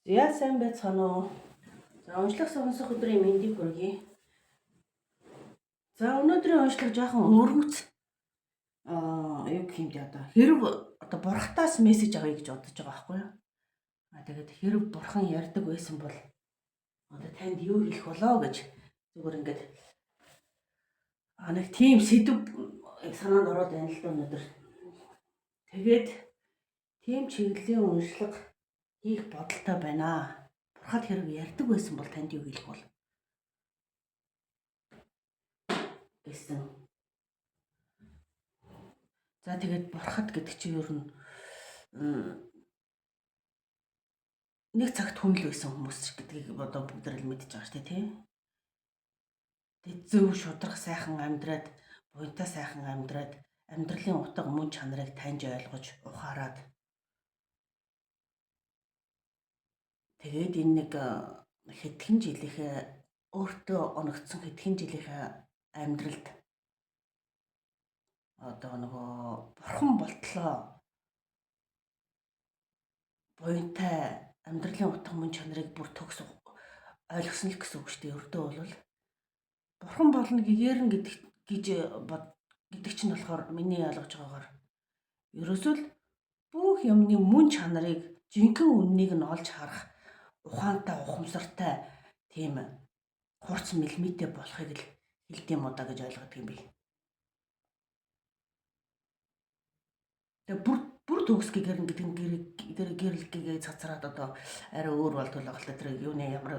За сайн байцгаана уу? За уншлах сонсох өдрийн мэндийг хүргэе. За өнөөдрийн уншлага жоохон өргөц юу гэх юм бэ одоо хэрв одоо бурхтаас мессеж авъя гэж бодож байгаа байхгүй юу? Тэгээд хэрв бурхан ярьдаг байсан бол одоо танд юу хэлэх болоо гэж зүгээр ингээд нэг тийм сэдв санаанд ороод байна л да өнөөдөр. Тэгээд тийм чиглэлийн уншлага хийх бодолтой байна. Бурхад хэрэг ярьдаг байсан бол танд юу хэлэх бол гэсэн. За тэгээд бурхад гэдэг чинь ер нь нэг цагт хүн л байсан хүмүүс гэдгийг одоо бүгд л мэдж байгаа шүү дээ, тийм. Тэгээд зөв шудраг сайхан амьдраад, буянтаа сайхан амьдраад, амьдралын утга мөн чанарыг таньж ойлгож ухаарад тэгээд энэ нэг хэдхэн жилийнхээ өөртөө оногдсон хэдхэн жилийнхээ амьдралд одоо нөгөө бурхан болтлоо буянтай амьдралын утга мөн чанарыг бүр төгс ойлгосон л гэсэн үг шүү дээ. Өрдөө бол бурхан болно гэгэрэн гэдэг гэж гэдэг чинь болохоор миний ойлгож байгаагаар ерөөсөө л бүх юмны мөн чанарыг жинхэнэ үннийг нь олж харах ухаантай, ухамсартай тийм хурц мэлмитэй болохыг л хэлдэм юм уу да гэж ойлгодог юм би. Тэгээ бүр төгс гэгэрэн гэдэг нь тэр гэрэл гэгээ цацраад одоо арай өөр болдгоо л та тэр юуны ямар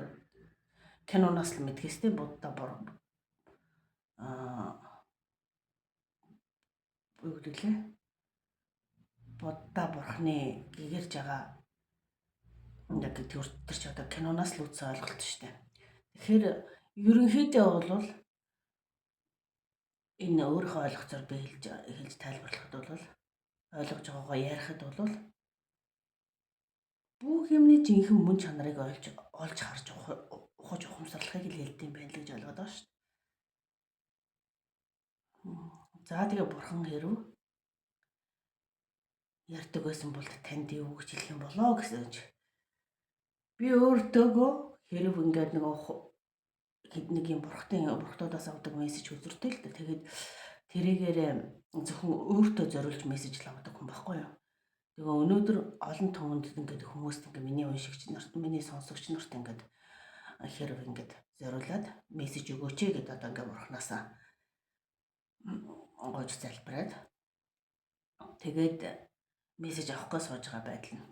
киноноос л мэдгэстэй будда бор юу гэдэг лээ будда бурхны гэгэрж байгаа яг тэр чи одоо киноноос л үзсэн ойлголт шүү дээ. Тэгэхээр ерөнхийдөө бол энэ өөрийнхөө ойлгоцоор би хэлж тайлбарлахад бол ойлгож байгаагаа ярихад бол бүх юмны жинхэнэ мөн чанарыг олж харж ухаж ухамсарлахыг л хэлдэм байх л гэж ойлгоод байгаа шүү дээ. За тэгээ бурхан хэрв ярьдаг байсан бол танд юу гэж хэлэх юм болоо гэсэн чи. Би өөртөөгөө хэрв ингээд нэг юм бурхтуудаас авдаг мессеж үзэртэй л дээ. Тэгээд тэрийгээрээ зөвхөн өөртөө зориулж мессеж л авдаг хүн байхгүй юу. Тэгээ өнөөдөр олон түмэнд ингээд хүмүүст ингээд миний уншигч нарт, миний сонсогч нарт ингээд хэрв ингээд зориулаад мессеж өгөөч гэдээ одоо ингээд бурхнаасаа гойж залбираад тэгээд мессеж авахгүй сууж байгаа байдал нь.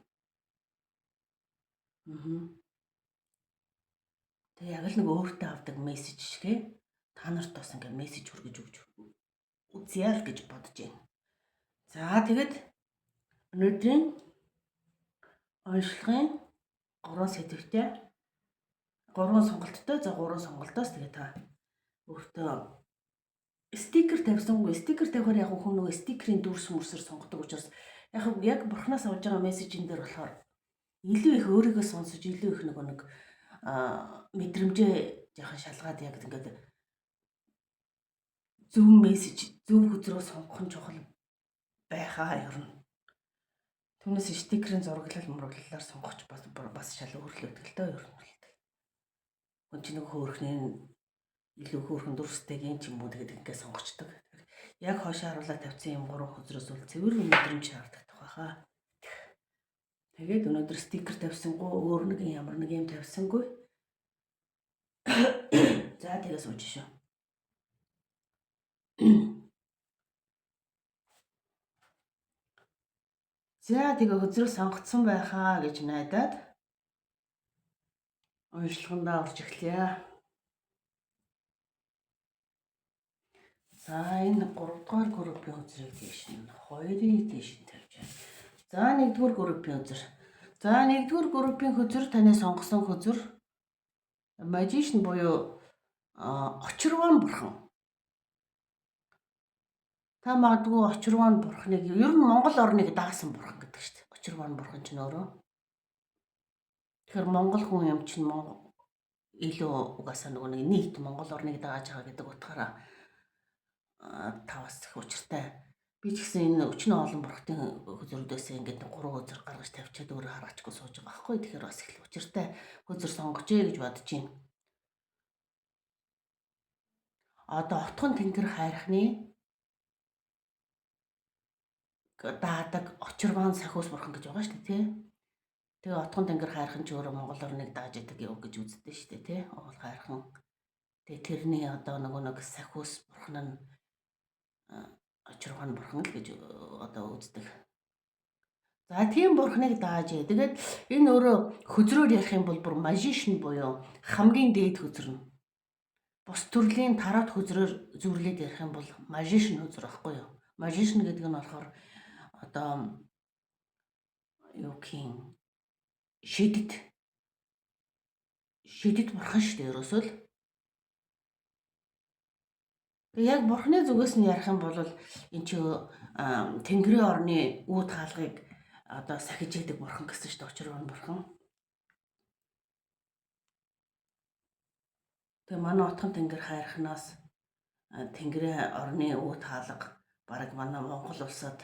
Тэгээ яг л нэг өөртөө авдаг мессеж шигэ та нарт бас ингээд мессеж хүргэж өгч үзье л гэж бодож байна. За тэгээд өнөөдрийн уншлагын 3 сэдвтэй 3 сонголттой. За 3 сонголтоос тэгээ та өөртөө стикер тавьсангүй. Стикер тавихаар яг хүн нөгөө стикерийн дүрс мөрсөр сонгодог учраас яг бурхнаас авж байгаа мессежин дээр болохоор илүү их өөрийгөө сонсож, илүү их нөгөө нэг мэдрэмжээ жаахан шалгаад яг ингээд зөв мессеж, зөв хөзрөө сонгох нь чухал байхаа ер нь. Түүнээс стикерийн зураглал мураглалаар сонгох бас шал өөрлөгдөг л дөө ер нь бол. Хүн чинь нөгөө хөөрхний илүү хөөрхөн дүрстэйг ч юм уу тэгээд ингээд сонгочдөг. Яг хойш харуулаад тавьсан юм гурван хөзрөөс бол цэвэр мэдрэмж шаарддаг байхаа. Тэгээд өнөөдөр стикер тавьсангүй, өөр нэг ямар нэг юм тавьсангүй. За тэгээ сууж шүү. За тэгээ хөзрөө сонгоцсон байхаа гэж найдаад уншлагандаа орж эхлэе. За энэ 3 дугаар группийн хөзрийг тийш нь 2-ыг тийш нь тавьж байна. За 1 дугаар группийн хөзөр. За 1 дугаар группийн хөзөр таны сонгосон хөзөр magician буюу очирван бурхан. Та магадгүй очирван бурхныг ер нь Монгол орныг даасан бурхан гэдэг шүү дээ. Очирван бурхан ч нөөрөө. Тэгэхээр Монгол хүн юм чинь илүү угаасаа нөгөө нэг нийт Монгол орныг дааж байгаа гэдэг утгаараа та бас их учиртай Би ч гэсэн энэ өчнөө олон бурхтын хөзрүүдээс ингээд 3 хөзөр гаргаж тавьчаад өөрөө харгачгүй сууж байгаа байхгүй. Тэгэхээр бас их л учиртай хөзөр сонгожээ гэж бодож байна. Одоо отхон тэнгэр хайрхны даадаг очирван сахиус бурхан гэж байгаа шүү дээ, тий. Тэгээ отхон тэнгэр хайрхан ч өөрөө Монгол орныг дааж идэг яв гэж үздэг шүү дээ, тий. Уул хайрхан. Тэгээ тэрний одоо нөгөө нэг сахиус бурхан нь очирван бурхан л гэж одоо үздэг. За тийм бурхныг дааж. Тэгээд энэ өөрөө хөзрөөр ярих юм бол бүр magician буюу хамгийн дээд хөзөр нь. Бус төрлийн тарот хөзрөөр зүрлээд ярих юм бол magician хөзөр байхгүй юу? Magician гэдэг нь болохоор одоо юу гэх юм шидэт бурхан шүү дээ ерөөсөө л. Тэгээ яг бурхны зүгээс нь ярих юм бол энэ чи Тэнгэрийн орны үе таалгыг одоо сахиж идэг бурхан гэсэн шүү дээ очирван бурхан. Тэгээ манай отхон тэнгэр хайрхнаас Тэнгэрийн орны үе таалга бараг манай Монгол улсад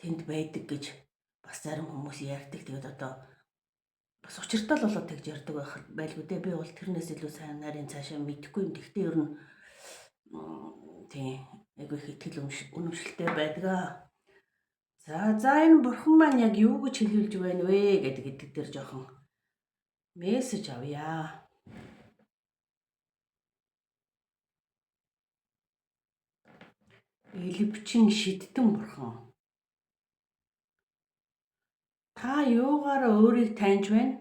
тэнд байдаг гэж бас зарим хүмүүс ярьдаг. Тэгээд одоо бас учиртай л болоод тэгж ярьдаг байх байлгүй дээ. Би бол тэрнээс илүү сайн нарийн цаашаа мэдэхгүй юм. Тэгтээ ер нь тийм айгүй их итгэл үнэмшилтэй байдаг аа. За энэ бурхан маань яг юу гэж хэлүүлж байна вэ гэдэг дээр жоохон мессеж авъя. Элвчин шидтэн бурхан. Та юугаар өөрийг таньж байна?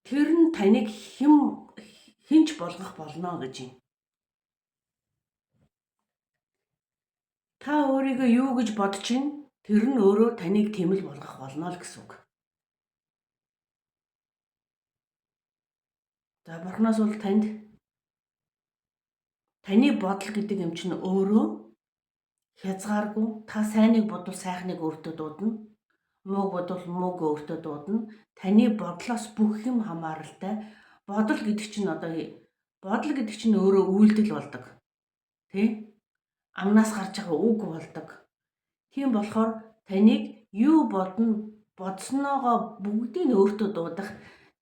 Тэр нь таныг хинч болгох болно гэж юм. Та өөрийгөө юу гэж бодож чинь тэр нь өөрөө таныг тийм л болгох болно л гэсэн үг. За бурхнаас бол танд таны бодол гэдэг юм чинь өөрөө хязгааргүй. Та сайныг бодвол сайхныг өөртөө дуудана. Мууг бодвол мууг өөртөө дуудана. Таны бодлоос бүх юм хамааралтай. Бодол гэдэг чинь одоо бодол гэдэг чинь өөрөө үйлдэл болдог. Тэ? Амнаас гарч байгаа үг болдог. Тийм болохоор таныг юу бодно, бодсноогоо бүгдийг нь өөртөө дуудах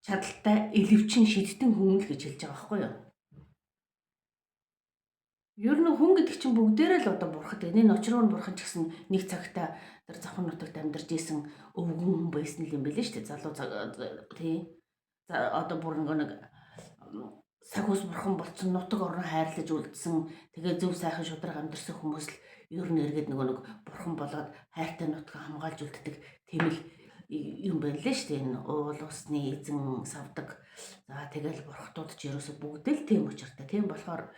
чадaltaй элвчин шидтэн хүн л гэж хэлж байгаа байхгүй юу? Ер нь хүн гэдэг чинь бүгдээрээ л одоо бурхад. Энэ очроо бурхан ч гэсэн нэг цагта тэр завхан нутагт амьдарч исэн өвгөн хүн байсан юм билээ шүү дээ. Залуу тий. За одоо бүр нэг сахиус бурхан болцсон нутаг орон хайрлаж үлдсэн. Тэгээ зөв сайхан шударга амьдарсан хүмүүс л ер нь эргээд нөгөө нэг бурхан болоод хайртай нутгаа хамгаалж үлддэг тийм л юм байна лээ шүү дээ. Энэ уул усны эзэн савдаг. За тэгэл бурхтууд ч ерөөсө бүгд л тийм учиртай. Тийм болохоор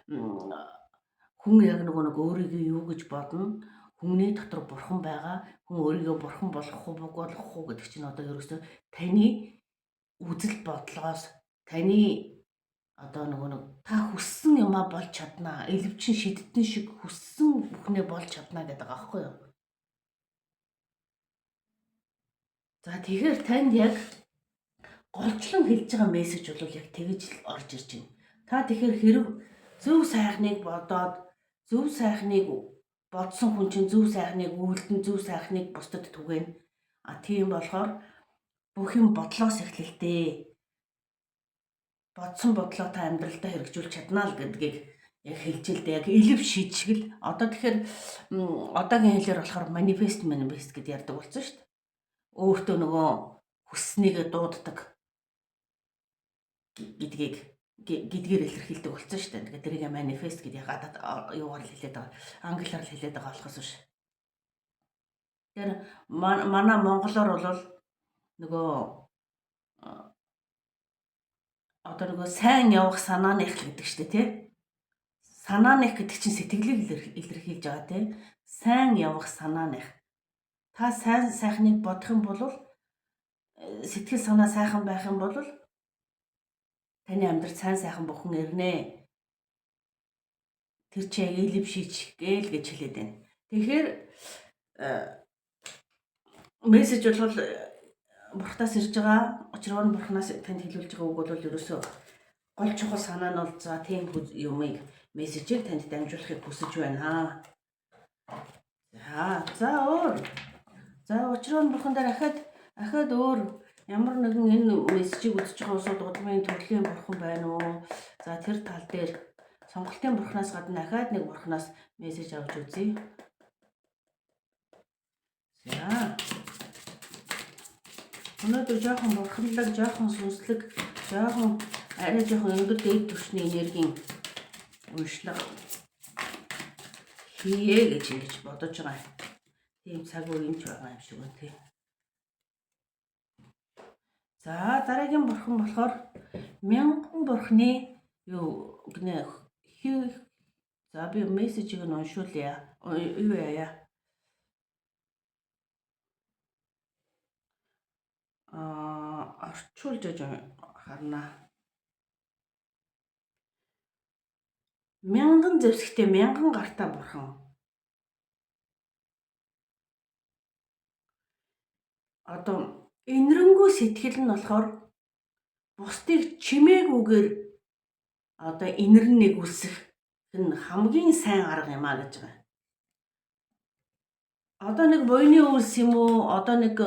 хүн яг нөгөө нэг өөрийгөө юу гэж бодно, хүмүүний дотор бурхан байгаа, хүн өөрийгөө бурхан болгох уу, буг болгох уу гэдэг чинь одоо ерөөсөө таны үзэл бодлоос, таны одоо нөгөө нэг та хүссэн юмаа болж чаднаа, элвчин шидтэн шиг хүссэн бүхнээ болж чаднаа гэдэг байгаа байхгүй юу? За тэгэхээр танд яг голчлон хэлж байгаа мессеж бол яг тэгж л орж ирж байна. Та тэгэхээр хэрэг зөв сайхныг бодоод зөв сайхныг бодсон хүн чинь зөв сайхныг үйлдэн, зөв сайхныг бусдад түгээнэ. А тийм болохоор бүх юм бодлоос эхлэлтэй. Бодсон бодлоо та амьдралдаа хэрэгжүүлж чаднаа л гэдгийг яг хэлж л дээ. Яг элв шийдшгэл. Одоо тэгэхээр одоогийн хэлээр болохоор манифест гэд ярьдаг болсон шүү дээ. Өөртөө нөгөө хүссэнийгээ дууддаг гэдгийг гэдгээр илэрхийлдэг болсон шүү дээ. Тэгээд тэрийг манифест гэдэг гадаад юугаар л хэлээд байгаа. Англиар л хэлээд байгаа болохоос биш. Тэгэхээр манай монголоор бол нөгөө одоо нөгөө сайн явах санааных л гэдэг шүү дээ, тий? Санааных гэдэг чинь сэтгэлийг илэрхийлж байгаа, тий? Сайн явах санааных. Та сайн сайхныг бодох юм бол сэтгэл санаа сайхан байх юм бол таны амьдрал сайн сайхан бүхэн ирнэ. Тэр чи яг элв шийч гээл гэж хэлээд байна. Тэгэхээр мессеж бол бурхтаас ирж байгаа, учирван бурхнаас танд хэлүүлж байгаа үг бол ерөөсөө гол чухал санаа нь бол за тийм юмыг мессежийг танд дамжуулахыг хүсэж байна. За өөр. За учраа бурхан дээр ахаад өөр ямар нэгэн энэ мессежийг үзэж байгаа улсууд удмын төрлийн бурхан байна уу? За тэр тал дээр сонголтын бурханаас гадна ахаад нэг бурханаас мессеж авч үзье. За. Өнөөдөр жоохон бурханлаг, жоохон сүнслэг, жоохон арай жоохон өндөр дээд түвшний энергийн уншлага хийе гэж ингэж бодож байгаа юм. Тийм цаг үе юмч байгаа юм шиг байна тий. За дараагийн бурхан болохоор мянган бурхны юу гинэ. За би мессежийг нь уншуулъя. Юу яая. Орчуулж аж харна. Мянган зэвсэгтэй мянган гартаа бурхан. Одоо энэрэнгүй сэтгэл нь болохоор бусдыг чимээгүйгээр одоо энэрэн нэгүүлсэх нь хамгийн сайн арга юм а гэж байгаа. Одоо нэг буйны үйлс юм уу, одоо нэг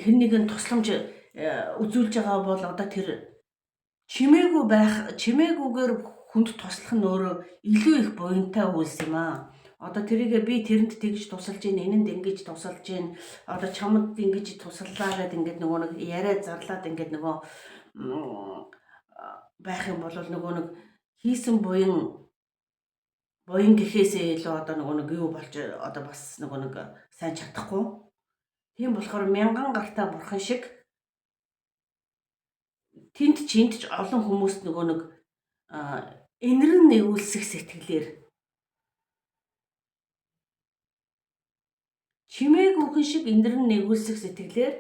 хэн нэгэн тусламж үзүүлж байгаа бол одоо тэр чимээгүй байх, чимээгүйгээр хүнд туслах нь өөрөө илүү их буянтай үйлс юм аа. Одоо тэрийгээ би тэрэнд тэгж тусалж гин, энэнд ингэж тусалж гин, одоо чамд ингэж туслалаа гэд ингээд нөгөө нэг яриа зарлаад ингээд нөгөө байх юм бол нөгөө нэг хийсэн буян гэхээсээ илүү одоо нөгөө нэг юу болж одоо бас нөгөө нэг сайн чадахгүй. Тийм болохоор мянган гартаа бурхан шиг тэнд чинд ч олон хүмүүст нөгөө нэг энэрэн нэгүүлсэх сэтгэлээр чимээгүйхэн шиг энэрэн нэгүүлсэх сэтгэлээр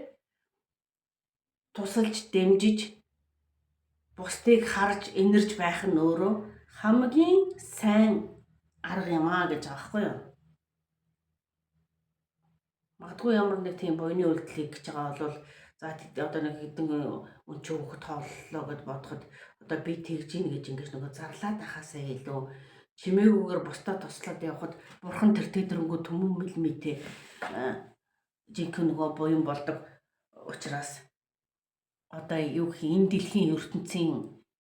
тусалж дэмжиж бусдыг харж энэрж байх нь өөрөө хамгийн сайн арга юм аа гэж байгаа байхгүй юу? Магадгүй ямар нэг тийм буйны үйлдэлийг гэж байгаа бол за одоо нэг хэдэн өнчөө хөхт хооллоо гэд бодоход одоо би тэгж ийн гэж ингэж нөгөө зарлаад ахаасаа илүү чимээгүйгээр бусдаа туслаад явхад бурхан тэр тэдрэнгүү түмэн мэл мэтэ жинхэнэ нөгөө буян болдог учраас одоо юу гэх энэ дэлхийн ертөнцийн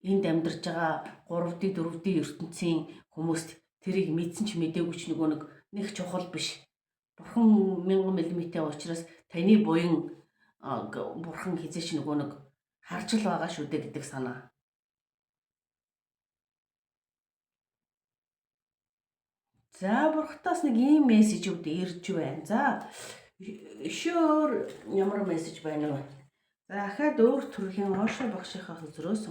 энд амьдарч байгаа 3D 4D ертөнцийн хүмүүст тэрийг мэдсэн ч мдээгүй ч нөгөө нэг чухал биш. Бурхан мянган миллиметр учраас таны буян бурхан хизээч нөгөө нэг харж л байгаа шүү дээ гэдэг санаа. За бурхтаас нэг ийм мессежүүд ирж байна. За өшөөр ямар мессеж байна вэ? За ахаад өөр төрлийн Ошо багшийнхаа хөзрөөс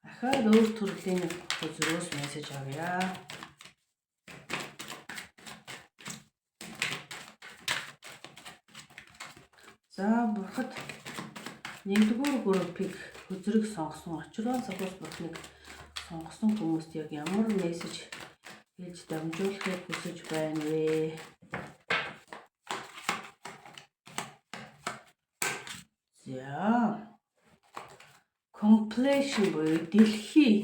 ахаад өөр төрлийн хөзрөөс мессеж авъя. За бурхад нэгдүгээр группийг хөзрийг сонгосон Очрон сагуус бурхныг сонгосон хүмүүст яг ямар мессеж хэлж дамжуулахыг хүсэж байна вэ? За completion буюу дэлхий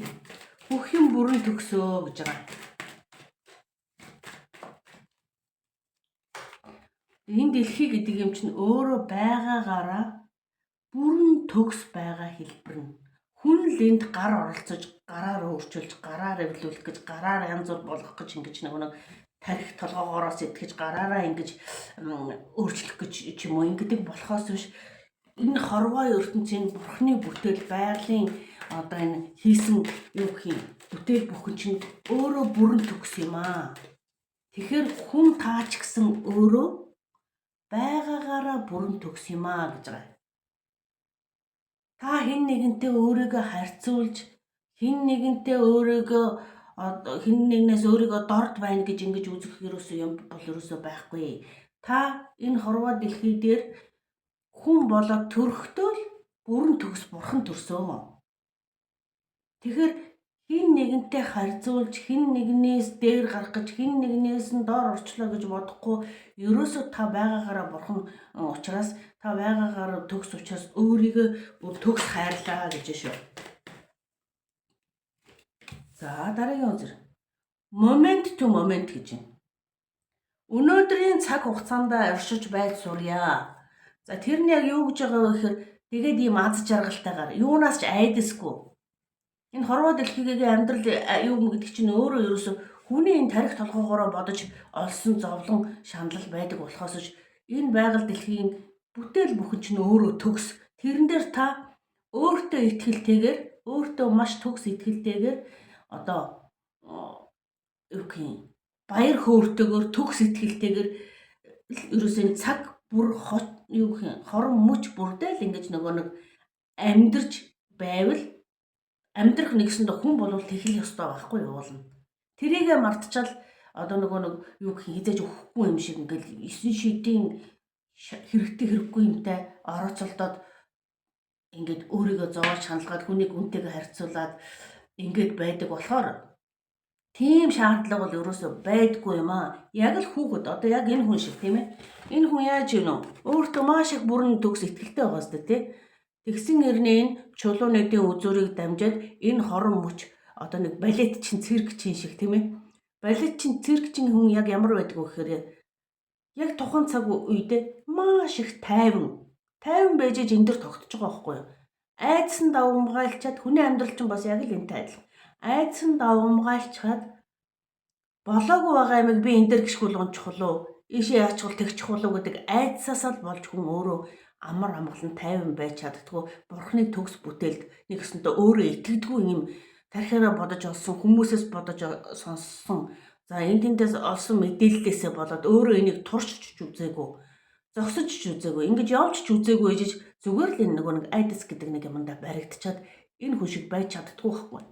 бүх юм бүрэн төгсөө гэж байгаа. Энэ дэлхий гэдэг юм чинь өөрөө байгаагаараа бүрэн төгс байгаа хэлбэр нь. Хүн л энд гар оролцож, гараар өөрчилж, гараар эвлүүлэх гэж, гараар янз бүр болгох гэж ингэж нэг тарих толгоогоороо сэтгэж, гараараа ингэж өөрчлөх гэж ч юм уу ингэдэг болохоос биш энэ хорвоо ертөнцийн бурхны бүтээл байгалийн одоо энэ хийсэн юу гэх юм бүтээл бүхэн чинь өөрөө бүрэн төгс юм аа. Тэгэхээр хүн таач гэсэн өөрөө байгаагаараа бүрэн төгс юм аа гэж байгаа. Та хэн нэгэнтэй өөрийгөө харьцуулж, хэн нэгэнтэй өөрийгөө хэн нэгнээс өөрийгөө дорд байна гэж ингэж үзэх ерөөсөө юм бол ерөөсөө байхгүй. Та энэ хорвоо дэлхий дээр хүн болоод төрөхдөө л бүрэн төгс бурхан төрсөн. Тэгэхээр хэн нэгэнтэй харьцуулж, хэн нэгнээс дээр гарах гэж, хэн нэгнээс нь доор орчлоо гэж бодохгүй ерөөсөө та байгаагаараа бурхан учраас та байгаагаараа төгс учраас өөрийгөө бүр төгс хайрлаа гэж шүү. За, дараагийн үзэр. Moment to moment гэж байна. Өнөөдрийн цаг хугацаанд оршиж байж сурья. За, тэр нь яг юу гэж байгаа вэ гэхээр тэгээд ийм аз жаргалтайгаар юунаас ч айдасгүй. Энэ хорвоо дэлхийгээ амьдрал юу гэдэг чинь өөрөө ерөөсө хүний энэ тархи толгойгоороо бодож олсон зовлон шаналл байдаг болохоос ч энэ байгаль дэлхийн бүтээл бүхэн чинь өөрөө төгс. Тэрэн дээр та өөртөө итгэлтэйгээр, өөртөө маш төгс итгэлтэйгээр, одоо юу гэх юм, баяр хөөртэйгээр, төгс итгэлтэйгээр ерөөсөө цаг бүр, юу гэх юм, хорон мөч бүрдээ л ингэж нөгөө нэг амьдарч байвал, амьдрах нэгсэндээ хүн бол тэхэл ёстой байхгүй юу уулна. Тэрийгэ мартчаал одоо нөгөө нэг юу гэх юм, хэзээ ч үхэхгүй юм шиг ингээл 9 шидийн хэрэгтэй хэрэггүй юмтай орооцолдоод ингээд өөрийгөө зовоож шаналгаад, хүнийг хүнтэйгээ харьцуулаад ингээд байдаг болохоор тийм шаардлага бол ерөөсөө байдгүй юм аа. Яг л хүүхэд, одоо яг энэ хүн шиг, тийм ээ. Энэ хүн яаж юм вэ? Өөртөө маш их бүрэн төгс итгэлтэй байгаа сте, тий. Тэгсэн эрнээ энэ чулуу нийтийн үзүүрийг дамжаад энэ хорон мөч одоо нэг балет чин, цирк чин шиг, тийм ээ. Балет чин, цирк чин хүн яг ямар байдаг вэ гэхээр яг тухайн цаг үедээ маш их тайван тайван байж энэ дэр тогтож байгаа байхгүй юу? Айдас нь давамгайлчаад, хүний амьдрал чинь бас яг л энтэй адилхан. Айдас нь давамгайлчаад болоогүй байгаа юмыг би энэ дэр гიშгүүл унчих уу? Ийшээ яачихвал тэгчих болов гэдэг айдсаасаа л болж хүн өөрөө амар амгалан тайван байж чаддгүй. Бурхны төгс бүтээлд нэгсэндээ өөрөө итгэдэггүй юм, тархиараа бодож олсон, хүмүүсээс бодож сонссон, за энэ тэндээс олсон мэдээллээсээ болоод өөрөө энийг туршиж ч үзээгүй, зогсож ч үзээгүй, ингэж явж ч үзээгүй ээжиж зүгээр л энэ нөгөө нэг айдас гэдэг нэг юмдаа баригдчиад энэ хүн шиг байж чаддгүй байхгүй.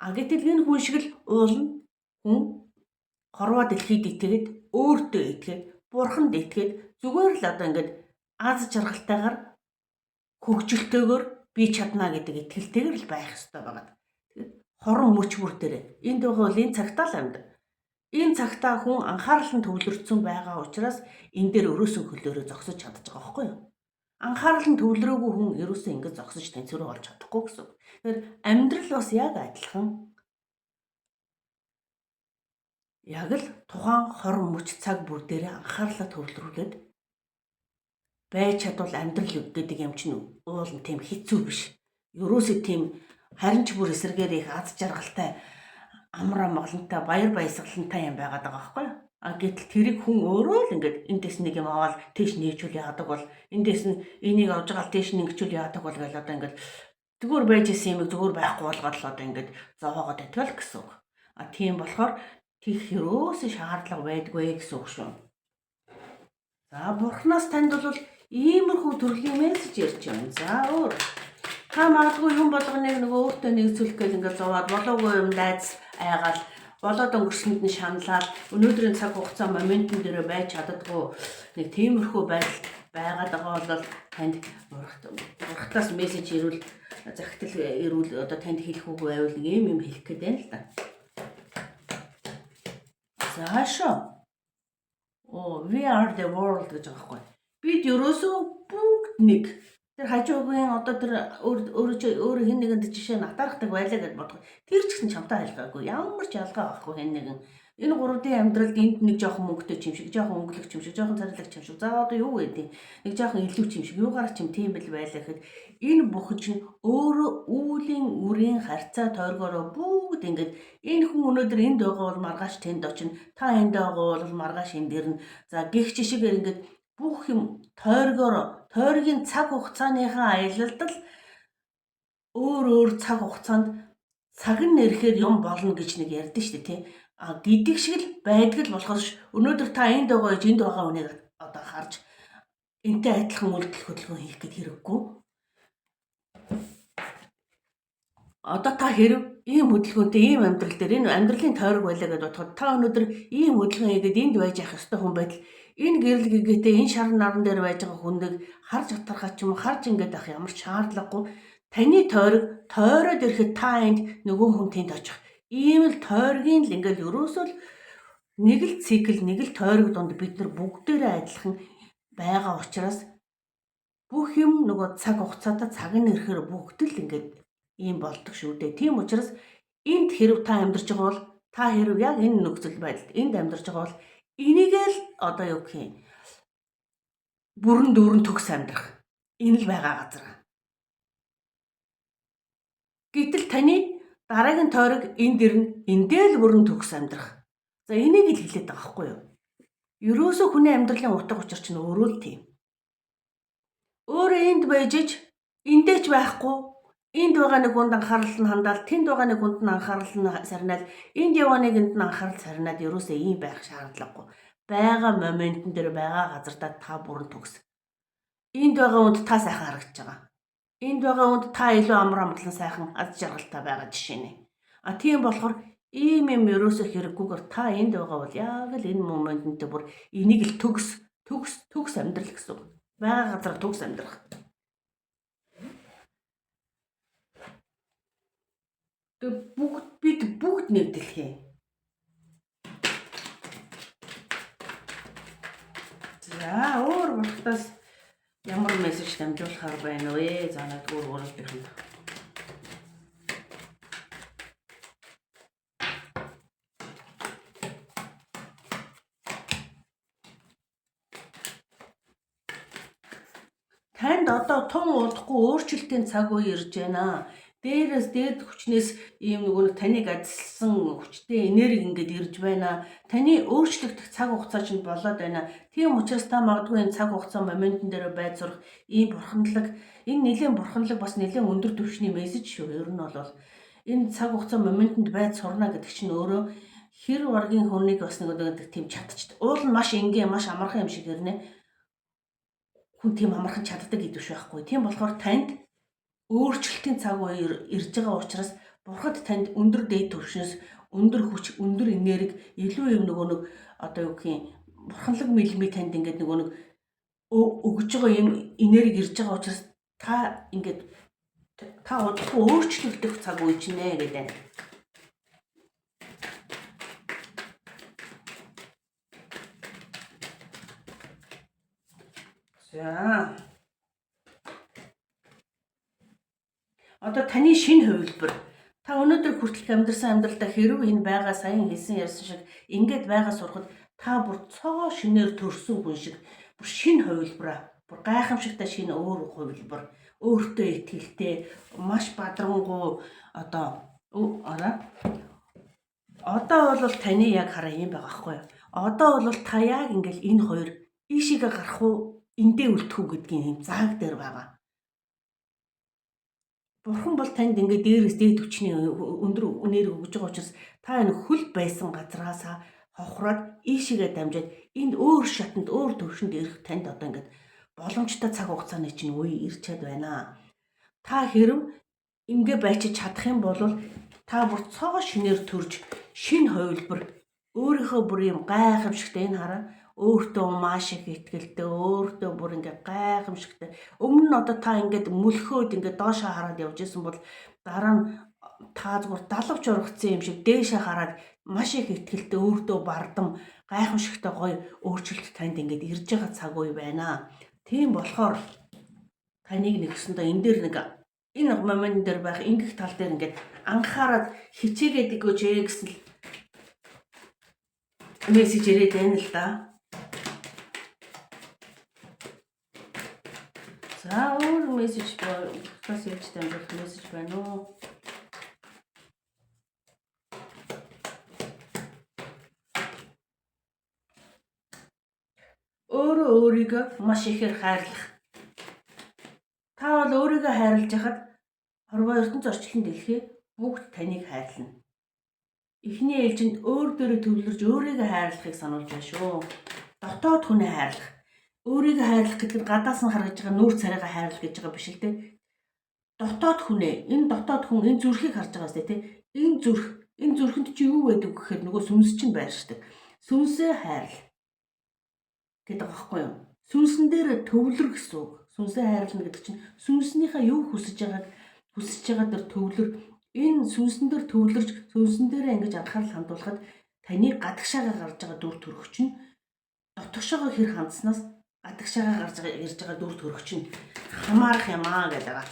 А гэтэл энэ хүн шиг л уулна хүн хорвоо дэлхийд итгээд, өөртөө итгээд, бурханд итгээд, зүгээр л одоо ингээд аз жаргалтайгаар, хөгжилтэйгээр, би чадна гэдэг итгэлтэйгээр л байх ёстой байгаа. Тэгээд хорон мөч бүр дээр энд байгаа бол энэ цагтаа л амьд. Энэ цагтаа хүн анхаарал нь төвлөрсөн байгаа учраас энэ дээр өрөөсөн хөлөөрөө зогсож чадаж байгаа байхгүй юу? Анхаарал нь төвлөрөөгүй хүн ерөөсөө ингэж зогсож тэнцвэрээ олж чадахгүй гэсэн. Тэгэхээр амьдрал бас яг адилхан. Яг л тухайн хорон мөч цаг бүр дээр анхаарлаа төвлөрүүлээд байж чадвал амьдрал гэдэг юм чинь уул нь тийм хэцүү биш. Ерөөсөө тийм, харин ч бүр эсрэгээр их аз жаргалтай, амар амгалантай, баяр баясгалантай юм байгаад байгаа байхгүй юу? А гэтэл тэрийг хүн өөрөө л ингээд эндээс нэг юм аваад тийш нээжүүл яадаг бол, эндээс нь энийг авч байгаа тийш нэгчүүл яадаг бол гэл одоо ингээд зүгээр байж исэн юмыг зүгээр байхгүй болгоод л одоо ингээд зовоогоод байдаг л гэсэн үг. А тийм болохоор тийх ерөөсөө шаардлага байдгүй гэсэн үг шүү. За, бурхнаас танд бол иймэрхүү төрлийн мессеж ярьж байна. За, өөр та магадгүй юм болгоныг нөгөө өөртөө нэгцүүлэх гээл ингээд зовоод, болоогүй юм дайц айгаал, болоод өнгөрсөнд нь шаналаад, өнөөдрийн цаг хугацаа моментын дээрээ байж чаддаггүй нэг тиймэрхүү байдал байгаад байгаа бол танд бурхтаас мессеж ирвэл, захидал ирвэл, одоо танд хэлэх үг байвал нэг юм юм хэлэх гээд байна л да. За шо. Оо, we are the world гэж байгаа байхгүй. Бид ерөөсөө бүгд нэг. Тэр хажуугийн одоо тэр өөр өөрөө өөрөө хэн нэгэнд жишээ нь атаархдаг байлаа гэж бодох. Тэр ч гэсэн чамтай ялгаагүй. Ямар ч ялгаа байхгүй хэн нэгэн. Энэ 3D амьдралд энд нэг жоохон мөнгөтэй ч юм шиг, жоохон өнгөлөг ч юм шиг, жоохон царайлаг ч юм шиг. За, одоо юу гэдэг? Нэг жоохон илүү ч юм шиг, юугаар ч юм тийм бэл байлаа гэхэд энэ бүхэн чинь өөрөө үүлийн үрийн харьцаа тойргоороо бүгд ингээд энэ хүн өнөөдөр энд байгаа бол маргааш тэнд очино. Та энд байгаа бол маргааш энд ирнэ. За, гих жишгээр ингээд бүх юм тойргоор, тойргийн цаг хугацааныхаа аялалд л өөр өөр цаг хугацаанд цаг нь ирэхээр юм болно гэж нэг ярьдэн шүү дээ, тий. А гэдэг шиг л байдаг л болохоос өнөөдөр та энд байгаа гэж энд байгаа хүнийг одоо харж энтэй адилхан үйлдэл хөдөлгөөн хийх гээд хэрэггүй. Одоо та хэрв ийм хөдөлгөөнтэй ийм амьдрал дээр, энэ амьдралын тойрог байлаа гэдээ бодоход, та өнөөдөр ийм хөдөлгөөн хийгээд энд байж явах ёстой хүн байтал энэ гэрэл гэгээтэй энэ шар наран дээр байж байгаа хүнийг харж атархаа ч юм уу, харж ингээд авах ямар ч шаардлагагүй. Таны тойрог тойроод ирэхэд та энд, нөгөө хүн тэнд очих. Ийм л тойргийн л ингээд ерөөсөө л нэг л цикл, нэг л тойрог донд бид нар бүгдээрээ адилхан байгаа учраас бүх юм нөгөө цаг хугацаатай, цаг нь ирэхээр бүгд л ингээд ийм болдог шүү дээ. Тийм учраас Энд хэрв та амьдарч байгаа бол та хэрв яг энэ нөхцөл байдалд энд амьдарч байгаа бол энийг л одоо юу гэх юм бүрэн дүүрэн төгс амьдрах. Энэ л байгаа газар. Гэтэл таны дараагийн тойрог энд ирнэ, эндээ л бүрэн төгс амьдрах. За энийг л хэлээд байгаа байхгүй юу? Ерөөсөө хүний амьдралын утга учир чинь өөрөө л тийм. Өөрөө энд байж ич эндээ ч байхгүй энд байгаа нэг хүнд анхаарал нь хандаал, тэнд байгаа нэг хүнд нь анхаарал нь сарниал, энд яваа нэгэнд нь анхаарал сарниад ерөөсөө ийм байх шаардлагагүй. Байгаа моментэн дээр байгаа газартаа та бүрэн төгс. Энд байгаа хүнд та сайхан харагдаж байгаа. Энд байгаа хүнд та илүү амар амгалан сайхан аз жаргалтай байгаа жишээ нэ. А тийм болохоор ийм юм ерөөсөө хэрэггүйгээр та энд байгаа бол яг л энэ моментэнтэй бүр энийг л төгс төгс төгс амьдрал гэсэн үг. Байгаа газар төгс амьдрах. Тэг бүгд бид бүгд нэг дэлхий. За өөр бурхтаас ямар мессеж дамжуулахар байна вэ? За нэг өөр өөрөлдөх. Танд одоо тун удахгүй өөрчлөлтийн цаг үе ирж байна. Дээрээс дээд хүчнээс ийм нөгөө нэг таныг адислсан хүчтэй энерги ингээд ирж байна. Таны өөрчлөгдөх цаг хугацаа чинь болоод байна. Тийм учраас та магадгүй энэ цаг хугацаа моментон дээр байж сурах ийм бурханлаг, энэ нэлийн бурханлаг бас нэлийн өндөр түвшний мессеж шүү. Ер нь бол энэ цаг хугацаа моментод байж сурна гэдэг чинь өөрөө хэр варгийн хүнийг бас нэг тийм чадчих. Уул нь маш энгийн, маш амархан юм шиг хэрнээ. Хүн тийм амархан чаддаг гэдэг биш байхгүй. Тийм болохоор танд өөрчлөлтийн цаг үе ирж байгаа учраас бурхад танд өндөр дээд түвшнээс өндөр хүч, өндөр энерги, илүү юм нөгөө нэг одоо юу гэх юм бурханлаг мэлми танд ингээд нөгөө нэг өгж байгаа юм энерги ирж байгаа учраас та ингээд та удахгүй өөрчлөгдөх цаг үе чинь ээ гэдэг. За. Одоо таны шинэ хувилбар. Та өнөөдөр хүртэлх амьдрсан амьдралдаа хэрв энэ байгаа саяхан хэлсэн ярьсан шиг ингээд байгаа сурахад та бүр цоо шинээр төрсөн хүн шиг бүр шинэ хувилбараа бүр гайхамшигтай шинэ өөр хувилбар өөртөө итгэлтэй маш бадрангуй одоо одоо бол таны яг хараа юм байгаа байхгүй юу? Одоо бол та яг ингээл энэ хоёр ийшээгээ гарах уу эндээ үлдэх үү гэдгийн юм зааг дээр байгаа. Бурхан бол танд ингээд дээрээс дээд хүчний өндөр үнээр өгж байгаа учраас та энэ хөл байсан газраасаа хохроод ийшээгээ дамжаад энд өөр шатанд өөр төвшөнд ирэх танд одоо ингээд боломжтой цаг хугацааны чинь үе ирчээд байна. Та хэрв ингээ байчиж чадах юм бол та бүр цоо шинээр төрж шинэ хувилбар өөрийнхөө бүр юм гайхамшигтай энэ хараа өөртөө маш их итгэлтэй өөртөө бүр ингээ гайхамшигтай. Өмнө нь одоо та ингээд мөлхөөд ингээд доошоо хараад явж исэн бол дараа нь та зүгээр далавч ургацсан юм шиг дээшээ хараад маш их итгэлтэй өөртөө бардам гайхамшигтай гоё өөрчлөлт танд ингээд ирж байгаа цаг үе байна. Тийм болохоор таныг нэгсэндээ энэ дээр нэг энэ момент дээр байх ингэх тал дээр ингээд анхаарад хичээгээд өгөөч ээ гэсэн мессеж ирээд байна л да. За өөр мессеж бас ярьж дамжуулах мессеж байна уу? Өөрөө өөрийгөө маш ихээр хайрлах. Та бол өөрийгөө хайрлаж яхад хорвоо ертөнц орчлон дэлхий бүгд таныг хайрлана. Эхний ээлжинд өөр дээрээ төвлөрж өөрийгөө хайрлахыг сануулж байна шүү. Дотоод хүнээ хайрлах. Өөрийгөө хайрлах гэдэг нь гадаас нь харагдж байгаа нүүр царайгаа хайрлах гэж байгаа биш л дээ. Дотоод хүнээ, энэ дотоод хүн энэ зүрхийг харж байгаа сте тий. Энэ зүрх, энэ зүрхэнд чи юу байдаг гэхээр нөгөө сүнс чинь байршдаг. Сүнсээ хайрл гэдэг байгаа байхгүй юу? Сүнсэн дээр төвлөр гэсэн үг. Сүнсээ хайрлана гэдэг чинь сүнснийхээ юу хүсэж байгааг хүсэж байгаа дээр төвлөр. Энэ сүнсэн дээр төвлөрч сүнсэн дээрээ ингэж анхаарал хандуулахад таны гадагшаага гарч байгаа дүр төрх чинь дотгошоогоо хэр хандсанаас гадагшаага гарч байгаа ирж байгаа дүр төрх чинь хамаарах юм аа гэдэг байгаа.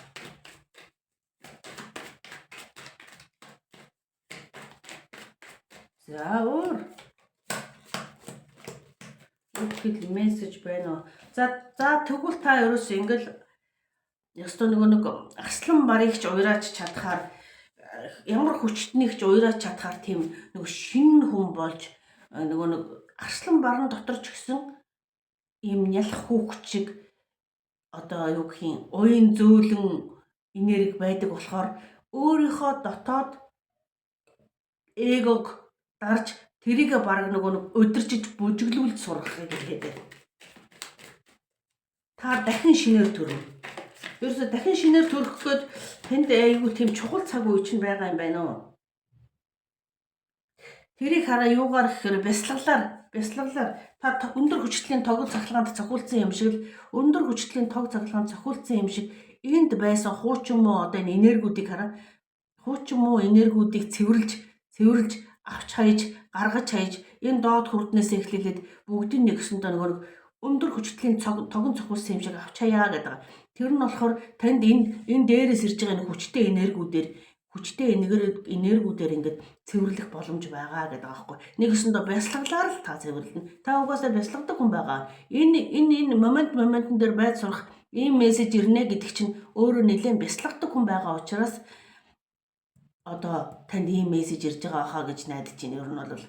За, өөр үтгэл мессеж байна уу? За, тэгвэл та ерөөсөө ингээл ёстой нөгөө нэг арслан барыг ч уяраач чадхаар, ямар хүчтнийг ч уяраач чадхаар тийм нөгөө шинэ хүн болж, нөгөө нэг арслан баран дотор ч гэсэн ийм нялх хүүхд шиг одоо юу гэх юм, уян зөөлөн энерги байдаг болохоор өөрийнхөө дотоод эгог дарж, тэрийг бараг нөгөө нэг удирчиж, бүжиглүүлж сургахыг хэлээд байна. Та дахин шинээр төрнө. Ерөөсө дахин шинээр төрөх гээд танд айгүй тийм чухал цаг үе чинь байгаа юм байна уу? Тэрийг хараа юугаар гэхээр бясалгалаар. Та өндөр хүчлийн тогл цахилгаанд цохиулсан юм шиг л, өндөр хүчлийн тог цахилгаанд цохиулсан юм шиг энд байсан хуучин муу одоо энэ энергиудыг хараа, хуучин муу энергиудыг цэвэрлж цэвэрлж, авч хаяж, гаргаж хаяж, энэ доод хүрднээс эхлүүлээд бүгдийг нэгсэндээ нөгөө нэг өндөр хүчлийн тогон цохиулсан юм шиг авч хаяа гэдэг. Тэр нь болохоор танд энэ дээрээс ирж байгаа энэ хүчтэй энергиудээр, хүчтэй энергиудээр ингээд цэвэрлэх боломж байгаа гэдэг байгаа байхгүй. Нэгсэндээ бясалгалаар л та цэвэрлэнэ. Та угаасаа бясалгадаг хүн байгаа. Энэ энэ энэ моментон дээр байж сурах ийм мессеж ирнэ гэдэг чинь өөрөө нэлээд бясалгадаг хүн байгаа учраас одоо танд ийм мессеж ирж байгаа хаа гэж найдаж байна. Ер нь бол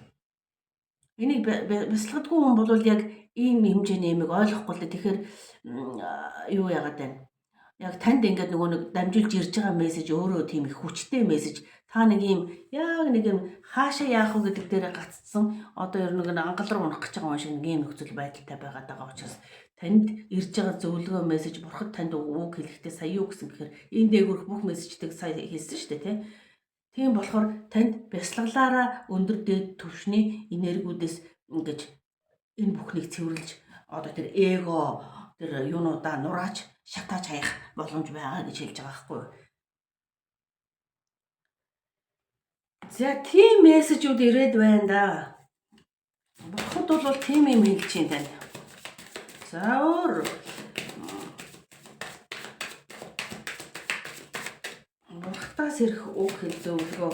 энийг бясалгадаггүй хүн бол яг ийм хэмжээний юмыг ойлгохгүй л дээ. Тэгэхээр юу яагаад байна? Яг танд ингээд нөгөө нэг дамжуулж ирж байгаа мессеж өөрөө тийм их хүчтэй мессеж. Та нэг юм яг нэг юм хаашаа яах вэ гэдэг дээр гаццсан, одоо ер нь нэг ангал руу унах гэж байгаа юм шиг нэг юм нөхцөл байдалтай байгаад байгаа учраас танд ирж байгаа зөвлөгөө мессеж, бурхад танд үг хэлэхдээ сая юу гэсэн гэхээр энэ дээгүүрх бүх мессежтэйг сая хэлсэн шүү дээ, тий. Тийм болохоор танд бясалгалаараа өндөр дээд түвшний энергиудээс ингэж энэ бүхнийг цэвэрлж, одоо тэр эго, тэр юунуудаа нурааж, шатааж хаях боломж байгаа гэж хэлж байгаа байхгүй юу? За, тийм мессежүүд ирээд байна да. Бурхад бол тийм юм хэлж чинь тань. За, өөр Бурхадаас ирэх үг хэл зөвлөгөө.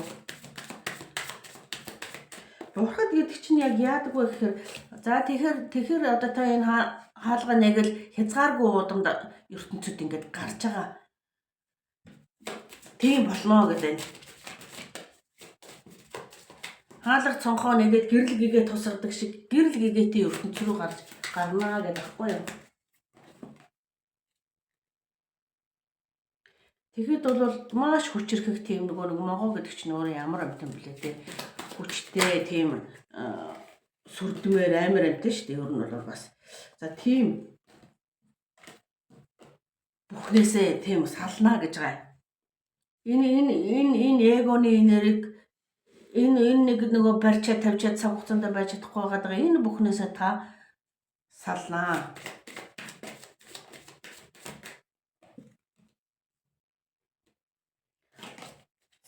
Бурхад гэдэг чинь яг яадаг вэ гэхээр, за, тэгэхээр одоо та энэ хаалга нэг л хязгааргүй уудамд ертөнцид ингээд гарч байгаа. Тийм болно гэдэг. Хаалга цонхоо нэгээд гэрэл гэгээ тусардаг шиг гэрэл гэгээтэй ертөнц рүү гарч гарнаа гэдэг байхгүй юу? Тэгэхэд бол маш хүчирхэг тийм нөгөө нэг могоо гэдэг чинь өөрөө ямар амьтан блэ те, хүчтэй тийм сүрдмээр амар амьтан шүү дээ, ер нь бол бас. За, тийм бүхнээсээ тийм салнаа гэж байгаа. Энэ эгоны энерги, энэ нэг нөгөө барьчаа тавьчаад цаг хугацаанд байж чадахгүй байгаа. Энэ бүхнээсээ та салнаа.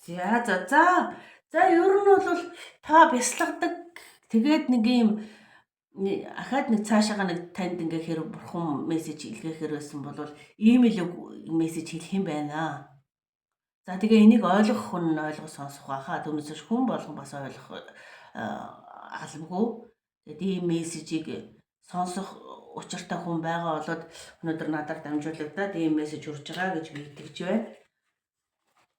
За, ер нь бол та бясалгадаг. Тэгээд нэг юм ахаад нэг цаашаага нэг танд ингээ хэрэг бурхан мессеж илгээхээр байсан бол ийм л мессеж хэлэх юм байна. За, тэгээ энийг ойлгох хүн нь ойлгож сонсох байхаа. Түүнээс биш хүн болгон бас ойлгох албагүй. Тэгээд ийм мессежийг сонсох учиртай хүн байгаа болоод өнөөдөр надаар дамжуулагдаад ийм мессеж хүрж байгаа гэж би итгэж байна.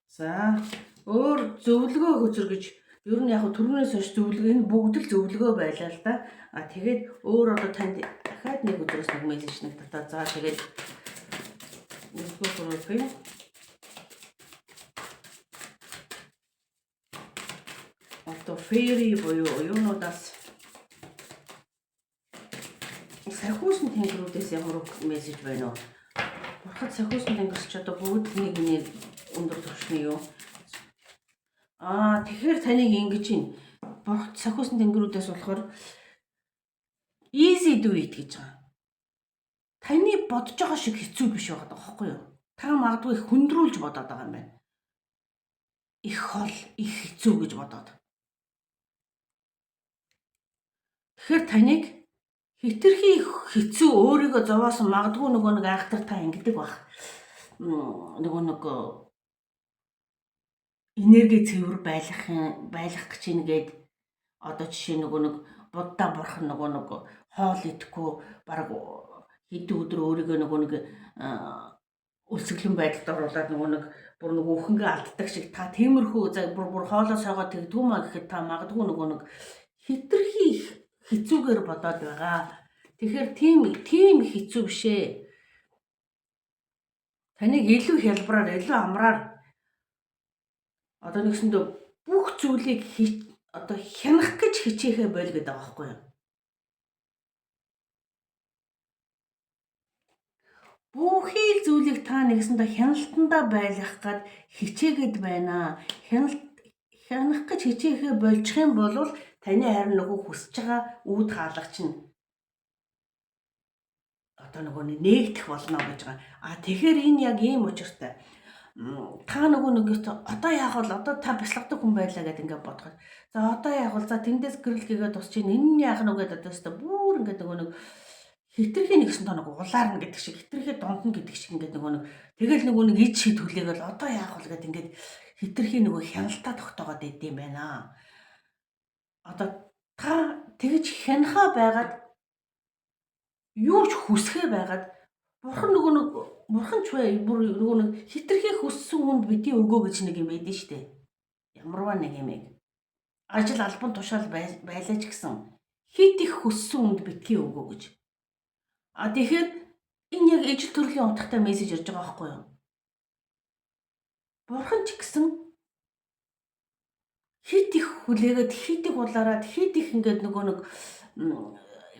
За, өөр зөвлөгөө хөзөр гэж ер нь яг түрүүнээс хойш зөвлөгөө, энэ бүгд л зөвлөгөө байлаа л да. А тэгээд өөр одоо танд дахиад нэг өдрөөс нэг мессеж нэг татаа. За, тэгээд нэгдүгээр группийн одоо fairy буюу юунуудаас, сахиусан тэнгэрүүдээс ямар мессеж байна вэ? Бурхад, сахиусан тэнгэрч ч одоо бүгд нэг нэг өндөр түвшний юу. Аа, тэгэхээр таныг ингэж юм. Бурхад, сахиусан тэнгэрүүдээс болохоор easy do it гэж байгаа. Таны бодож байгаа шиг хэцүү биш байгаа байхгүй юу? Та магадгүй их хүндрүүлж бодоод байгаа юм байна. Их хол, их хэцүү гэж бодоод. Тэгэхээр таныг хэтэрхий хэцүү өөрийгөө зовоосон, магадгүй нөгөө нэг айхтар та ингэдэг бах. Нөгөө нэг энерги цэвэр байлгах гэж ингээд Одоо жишээ нөгөө нэг Будда бурхан нөгөө нэг хоол идэхгүй бараг хэдэн өдөр өөрийгөө нөгөө нэг өлсгөлэн байдалд оруулаад нөгөө нэг бүр нөгөө үхэнгээ алддаг шиг та тиймэрхүү за бүр бүр хоолоо сойгоо тэгдгүү маа гэхэд та магадгүй нөгөө нэг хитрхи их хэцүүгээр бодоод байгаа. Тэгэхээр тийм тийм хэцүү биш ээ. Таныг илүү хялбараар, илүү амраар одоо нэгсэндээ бүх зүйлийг одоо хянах гэж хичээхээ боль гэдэг байгаа байхгүй юу? Бүхий л зүйлийг та нэгсэндээ хяналтандаа байлгах гээд хичээгээд байна. Хяналт хянах гэж хичээхээ больчих юм бол таны харин нөгөө хүсэж байгаа үүд хаалга чинь одоо нөгөө нээгдэх болно гэж байгаа. А тэгэхээр энэ яг ийм учиртай. Та нөгөө нэг одоо яах вэ? Одоо та бясалгадаг хүн байлаа гэдээ ингээд бодоход. За одоо яах вэ? За тэндээс гэрэл гээгээд тусч чинь энэ нь яах нь вэ гэдэг одоо өстө бүр ингээд нөгөө нэг хитрхи нэгсэн тоо нэг улаарна гэдэг шиг хитрхи дондно гэдэг шиг ингээд нөгөө нэг тэгэл нөгөө нэг ид шид хүлээгээл одоо яах вэ гэдэг ингээд хитрхи нөгөө хяналтаа тогтоогоод идэм байна. Одоо та тэгж хянахаа байгаад юу ч хүсхээ байгаад бурхан нөгөө нэг бурхан ч бай бүр нөгөө нэг хитрхи хүссэн хүнд бити өгөө гэж нэг юм байдэн штэ. Ямарваа нэг юм яг. Ажил албан тушаал байлаа ч гэсэн хит их хүссэн хүнд битгий өгөө гэж. А тэгэхээр энэ яг ижил төрлийн утгатай мессеж ирж байгаа байхгүй юу? Бурхан ч гэсэн хит их хүлээгээд хит их улаарад хит их ингээд нөгөө нэг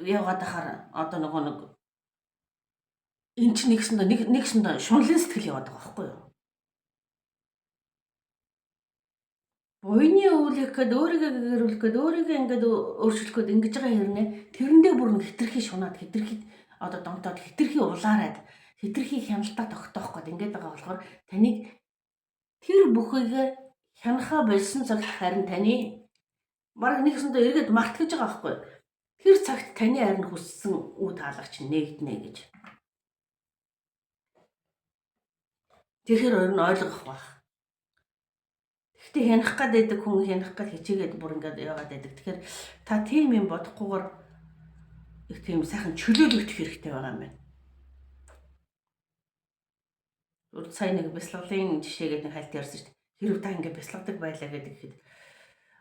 яваад ахаар одоо нөгөө нэг эн чинь нэгсэндээ нэг нэгсэндээ шунлын сэтгэл яваад байгаа байхгүй юу? Буйны өвлөх гээд өөрийгөө гэрүүлэх гээд өөрийгөө ингээд өөрчлөх гээд ингэж байгаа хэрнээ тэрэндээ бүр нэг хитрхи шунаад хитрхи одоо донтоод хитрхи улаарад хитрхи хяналтаа тогтоох гээд ингэж байгаа болохоор таныг тэр бүхийг хянахаа болсон цагт харин таны бараг нэгсэндээ эргээд мартгаж байгаа байхгүй юу? Тэр цагт таны харин хүссэн үе таалгач нээгднэ гэж. Тэгэхээр өөр нь ойлгох байх. Гэхдээ хянах гад байдаг хүн хянах гад хичээгээд бүр ингээд яваад байдаг. Тэгэхээр та тийм юм бодохгүйгээр их тийм сайхан чөлөөлөгдөх хэрэгтэй байгаа юм байна. Урд сая нэг бясалгалын жишээгээд нэг хальт ярьсан шүү дээ. Хэрв та ингээд бясалгадаг байлаа гэдэг ихэд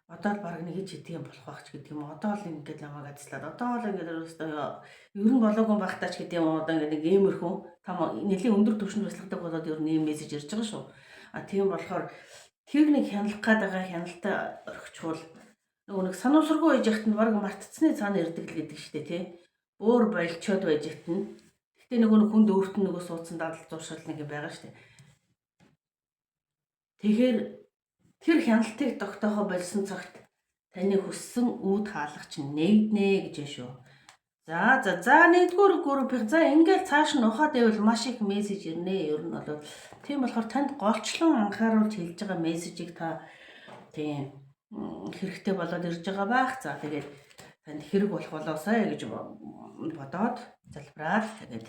одоо л баг нэг хийж идэх юм болох байх ч гэдэг юм. Одоо л ингээд намайг адислаад одоо л ингээд өөрөөсөө ер нь болоогүй байх таа ч гэдэг юм. Одоо ингээд нэг иймэрхүү та нэлийн өндөр түвшинд бясалгадаг болоод ер нь ийм мессеж ирж байгаа шүү. А тийм болохоор тэр нэг хяналах гээд байгаа хяналтаа орхичвол нөгөө нэг санамсаргүй байж яхад нь баг мартцсны цаана ирдэг л гэдэг шүү дээ тий. Өөр болчоод байж яхад нь. Гэхдээ нөгөө нэг хүнд өөрт нь нөгөө суудсан дадал зуршил нэг юм байгаа шүү дээ. Тэгэхээр тэр хяналтыг тогтоохоо болсон цагт таны хүссэн үүд хаалга чинь нээгднэ гэж шүү. За за за нэгдүгээр группийн за ингээл цааш нь ухаад байвал маш их мессеж ирнэ. Ер нь бол тийм болохоор танд голчлон анхааруулж хэлж байгаа мессежийг та тийм хэрэгтэй болоод ирж байгаа байх. За тэгээд танд хэрэг болох болоосай гэж бодоод залбираад тэгээд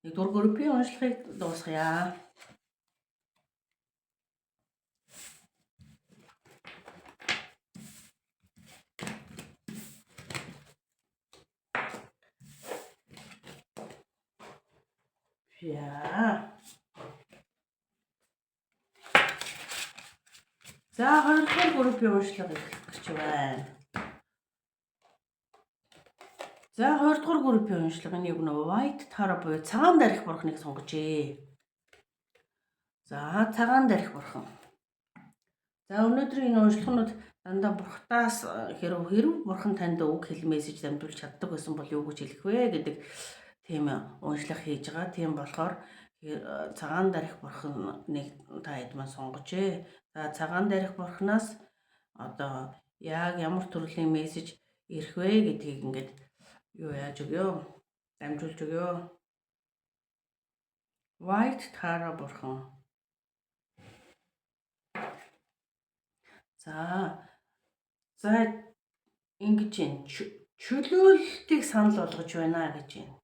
нэгдүгээр группийн уншлагыг дуусгая. За. За хоёрдугаар группийн уншлага эхлэх гэж байна. За хоёрдугаар группийн уншлага энэ юу нэ White Tara буюу цагаан дарих бурхныг сонгожээ. За цагаан дарих бурхан. За өнөөдрийн энэ уншлагнууд дандаа бурхтаас хэрв хэрв бурхан танд үг хэл мессеж дамжуулж чаддаг байсан бол юу гэж хэлэх вэ гэдэг тийм уншлах хийж байгаа. Тийм болохоор цагаан дарих бурхныг та хэд маань сонгожээ. За цагаан дарих бурхнаас одоо яг ямар төрлийн мессеж ирэх вэ гэдгийг ингээд юу яаж өгөө? Дамжуулж өгөө. White Tara бурхан. За. За ингэж юм чөлөөлтийг санал болгож байна гэж байна.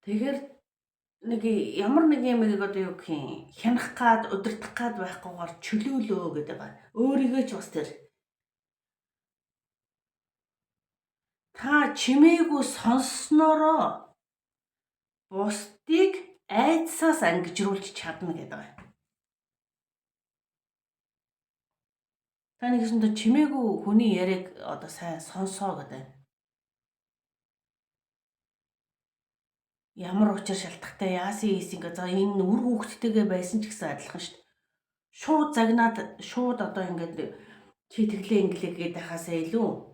Тэгэхээр нэг ямар нэг юм одоо юу гэх юм хянах гад удирдах гад байхгүйгээр чөлөөлөө гэдэг байгаа. Өөрийгөө ч бас тэр Та чимээгүй сонсноороо бусдыг айдсаас ангижруулж чадна гэдэг байна. Та нэгсэндээ чимээгүй хүний яриаг одоо сайн сонсоо гэдэг. Ямар учир шалтгатай яасан ийс ингээ за энэ үр хүүхдтэйгээ байсан ч гэсэн адилхан шүү дээ. Шууд загнаад шууд одоо ингээд чи тэглээ инглээ гэдэг хасаа илүү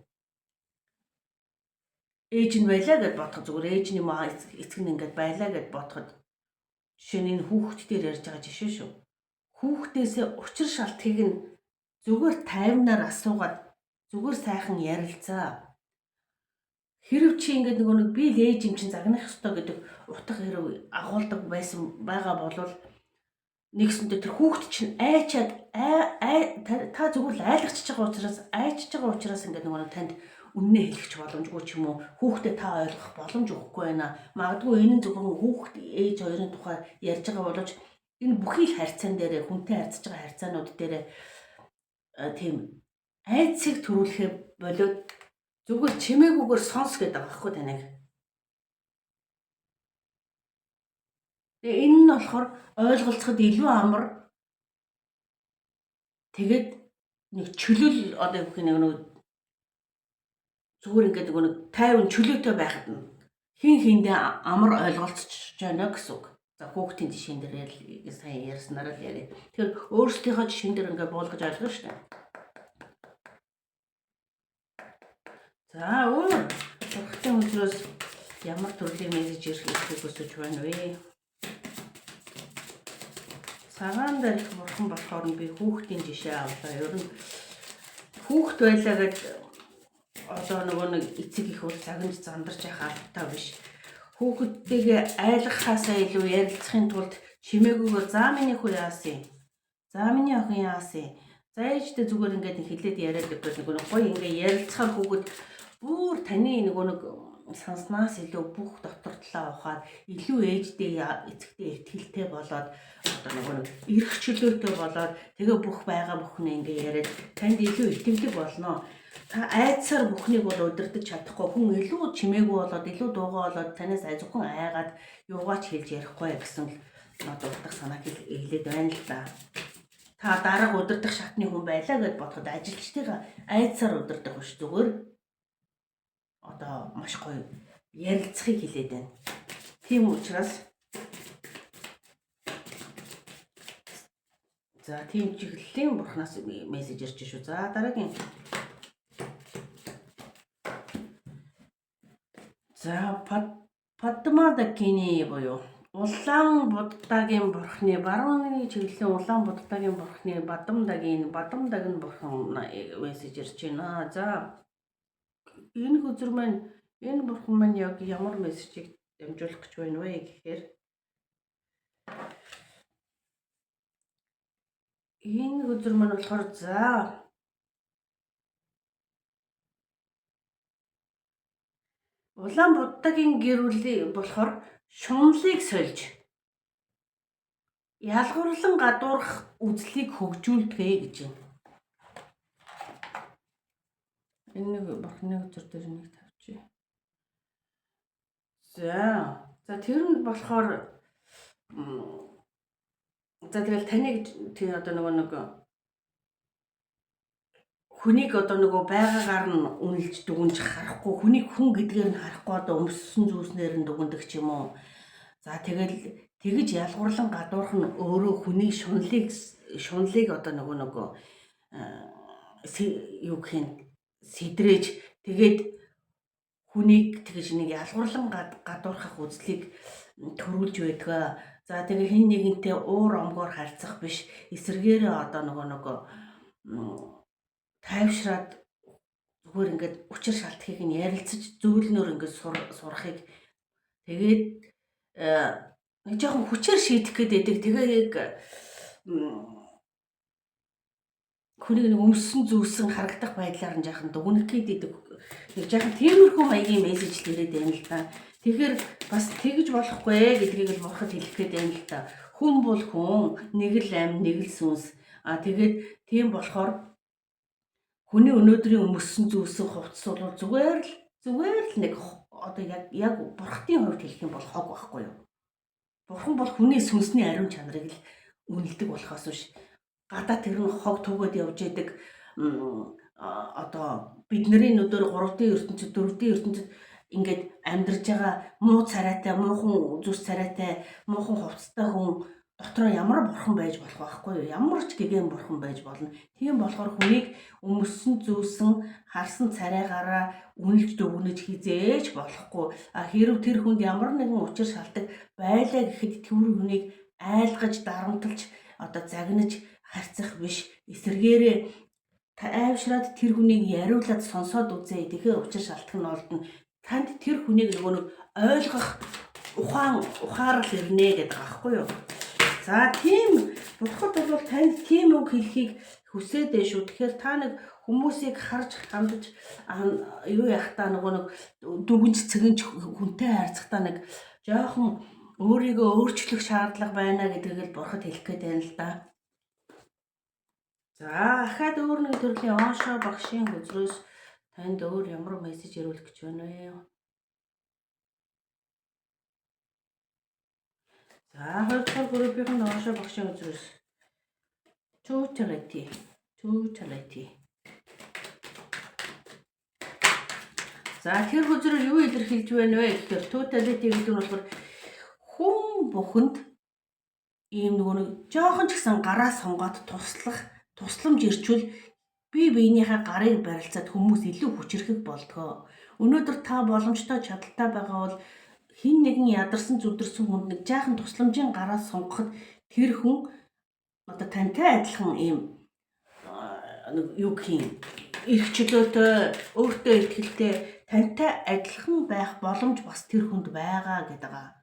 ээж нь байлаа гэд бодоход зүгээр ээж нь юм аа эцэг нь ингээд байлаа гэд бодоход жишээ нь энэ хүүхд дээр ярьж байгаа жишээ шүү. Хүүхдээсээ учир шалтгаыг нь зүгээр тайвнаар асуугаад зүгээр сайхан ярилцаа. Хэрв чи ингээд нөгөө нэг би л ээж юм чинь загнах ёстой гэдэг утга хэрв агуулдаг байсан байгаа болвол нэгсэндээ тэр хүүхд чинь айчаад та зүгээр л айлгачж байгаа учраас айчж байгаа учраас ингээд нөгөө нэг танд үннээ хэлэх ч боломжгүй ч юм уу хүүхдэд та ойлгох боломж өгөхгүй байна. Магадгүй энэ нь зөвхөн хүүхд ээж хоёрын тухай ярьж байгаа боловч энэ бүхий л харьцаан дээр хүнтэй харьцаж байгаа харьцаанууд дээр тийм айдсыг төрүүлэхээ болоод зүгээр чимээгүйгээр сонс гэдэг байгаа байхгүй таныг. Тэгээ энэ нь болохоор ойлголцоход илүү амар. Тэгээд нэг чөлөөл одоо юу гэх нэг зүгээр ингээд нэг тайван чөлөөтэй байхад нь хин хиндээ амар ойлголцож байна гэсэн үг. За хүүхдийн жишээн дээр л сайн ярьснараа л яриа. Тэгэхээр өөрсдийнхөө жишээн дээр ингээд буулгаж ойлгоно шүү дээ. За өөр бурхны өдрөөс ямар төрлийн мессеж ирэхийг хүсэж байна вэ? Цагаан дээр их бурхан болохоор нь би хүүхдийн жишээ авлаа. Ер нь хүүхд байлаа гэд одоо нөгөө нэг эцэг их бол загнаж зандарч яхах албатай биш. Хүүхдтэйгээ айлгахаасаа илүү ярилцахын тулд чимээгүйгээр заа миний хүү яасан юм? За миний охин яасан юм? За ээжтэй зүгээр ингээд хэлээд яриад өгвөл нөгөө нэг гоё ингээд ярилцахаар хүүхэд бүр таны нөгөө нэг санснаас илүү бүх дотор талаа ухаад илүү ээжтэй эцэгтэй итгэлтэй болоод одоо нөгөө нэг эрх чөлөөтэй болоод тэгээ бүх байгаа бүхнээ ингээ яриад танд илүү итгэлэг болно. Та айдсаар бүхнийг бол удирдах чадахгүй хүн илүү чимээгүй болоод илүү дуугаа болоод танаас зөвхөн айгаад юугаач хэлж ярихгүй гэсэн л одоо утга санааг хэлээд байна л да. Та дарга удирдах шатны хүн байлаа гэд бодоход ажилчдыгаа айдсаар удирдах биш зүгээр одоо маш гоё ярилцахыг хэлээд байна. Тийм учраас за тийм чиглэлийн бурхнаас мессеж ирж шүү. За дараагийн за Падмадакини буюу Улаан Буддагийн бурхны барууны чиглэлийн Улаан Буддагийн бурхны Бадамдагийн Бадамдаг нь бурхан мессеж ирж байна. За энэ хөзөр маань энэ бурхан маань яг ямар мессежийг дамжуулах гэж байна вэ гэхээр энэ хөзөр маань болохоор за Улаан Буддагийн гэр бүлийн болохоор шунлыг сольж ялгуурлан гадуурх үзлийг хөгжүүлдэг гэж байна. Энэ нэг бурхны өдөр дээр нэг тавьчих. За. За тэр нь болохоор за тэгэл таныг тий одоо нөгөө нэг хүнийг одоо нөгөө байгаагаар нь үнэлж дүгнж харахгүй хүнийг хүн гэдгээр нь харахгүй одоо өмссөн зүйлснээр нь дүгндэг ч юм уу. За тэгэл тэгж ялгуурлан гадуурх нь өөрөө хүний шунлыг одоо нөгөө юу гэх юм сэдрээж тэгээд хүнийг тэгж нэг ялгуурлан гадуурхах үзлийг төрүүлж байдаг. За тэгээ хин нэгэнтэй уур омгоор харьцах биш эсэргээрээ одоо нөгөө тайвшраад зүгээр ингээд учир шалтгаыг нь ярилцаж зөөлнөр ингээд сурахыг тэгээд нэг жоохон хүчээр шийдэх гээд байдаг. Тэгээ яг хүнийг нэг өмссөн зүүсэн харагдах байдлаар нь жаахан дүгнэх гээд идэг. Нэг жаахан тиймэрхүү маягийн мессеж л ирээд байна л да. Тэгэхээр бас тэгж болохгүй гэдгийг л бурхад хэлэх гээд байна л да. Хүн бол хүн, нэг л ам, нэг л сүнс. А тэгээд тийм болохоор хүний өнөөдрийн өмссөн зүүсэн хувцас бол зүгээр Зүгээр л нэг одоо яг бурхтын хувьд хэлэх юм бол хог байхгүй юу? Бурхан бол хүний сүнсний ариун чанарыг л үнэлдэг болохоос биш гадаа тэр нь хог түгээд явж идэг одоо бидний нүдээр 3D ертөнцид 4D ертөнцид ингээд амьдарч байгаа муу царайтай, муухан зүс царайтай, муухан хувцастай хүн дотроо ямар бурхан байж болох байхгүй юу? Ямар ч гэгээн бурхан байж болно. Тийм болохоор хүнийг өмссөн зүүсэн харсан царайгаараа үнэлж дүгнэж хизээж болохгүй. А хэрв тэр хүнд ямар нэгэн учир шалтгаан байлаа гэхэд тэр хүнийг айлгаж, дарамтлаж, одоо загнаж харьцах биш. Эсэргээрээ аимшраад тэр хүнийг яриулаад сонсоод үзье. Тэгэхээр учир шалтгаан нь олдно. Танд тэр хүнийг нөгөө нэг ойлгох ухаан ухаарал ирнэ гэдэг байгаа байхгүй юу? За тийм бурхад бол танд тийм үг хэлхийг хүсээд байна шүү. Тэгэхээр та нэг хүмүүсийг харж хандаж юу яхтаа нөгөө нэг дүгнж цэгэнж хүнтэй харьцахдаа нэг жоохон өөрийгөө өөрчлөх шаардлага байна гэдгийг л бурхад хэлэх гээд байна л да. За ахаад өөр нэг төрлийн Ошо багшийн хөзрөөс танд өөр ямар мессеж ирүүлэх гэж байна вэ? За хоёрдугаар группийн Ошо багшийн хөзрөөс Totality, totality. За тэр хөзрөөр юу илэрхийлж байна вэ гэхээр totality гэдэг нь болохоор хүн бүхэнд ийм нөгөө нэг жоохон ч гэсэн гараа сунгаад туслах тусламж ирчвэл бие биенийхээ гарыг барилцаад хүмүүс илүү хүчирхэг болдгоо. Өнөөдөр та боломжтой чадaltaй байгаа бол хэн нэгэн ядарсан зүдэрсэн хүнд нэг жаахан тусламжийн гараа сунгахад тэр хүн одоо тантай адилхан ийм нэг юу гэх юм эрх чөлөөтэй, өөртөө ихтэй тантай адилхан байх боломж бас тэр хүнд байгаа гэдэг байгаа.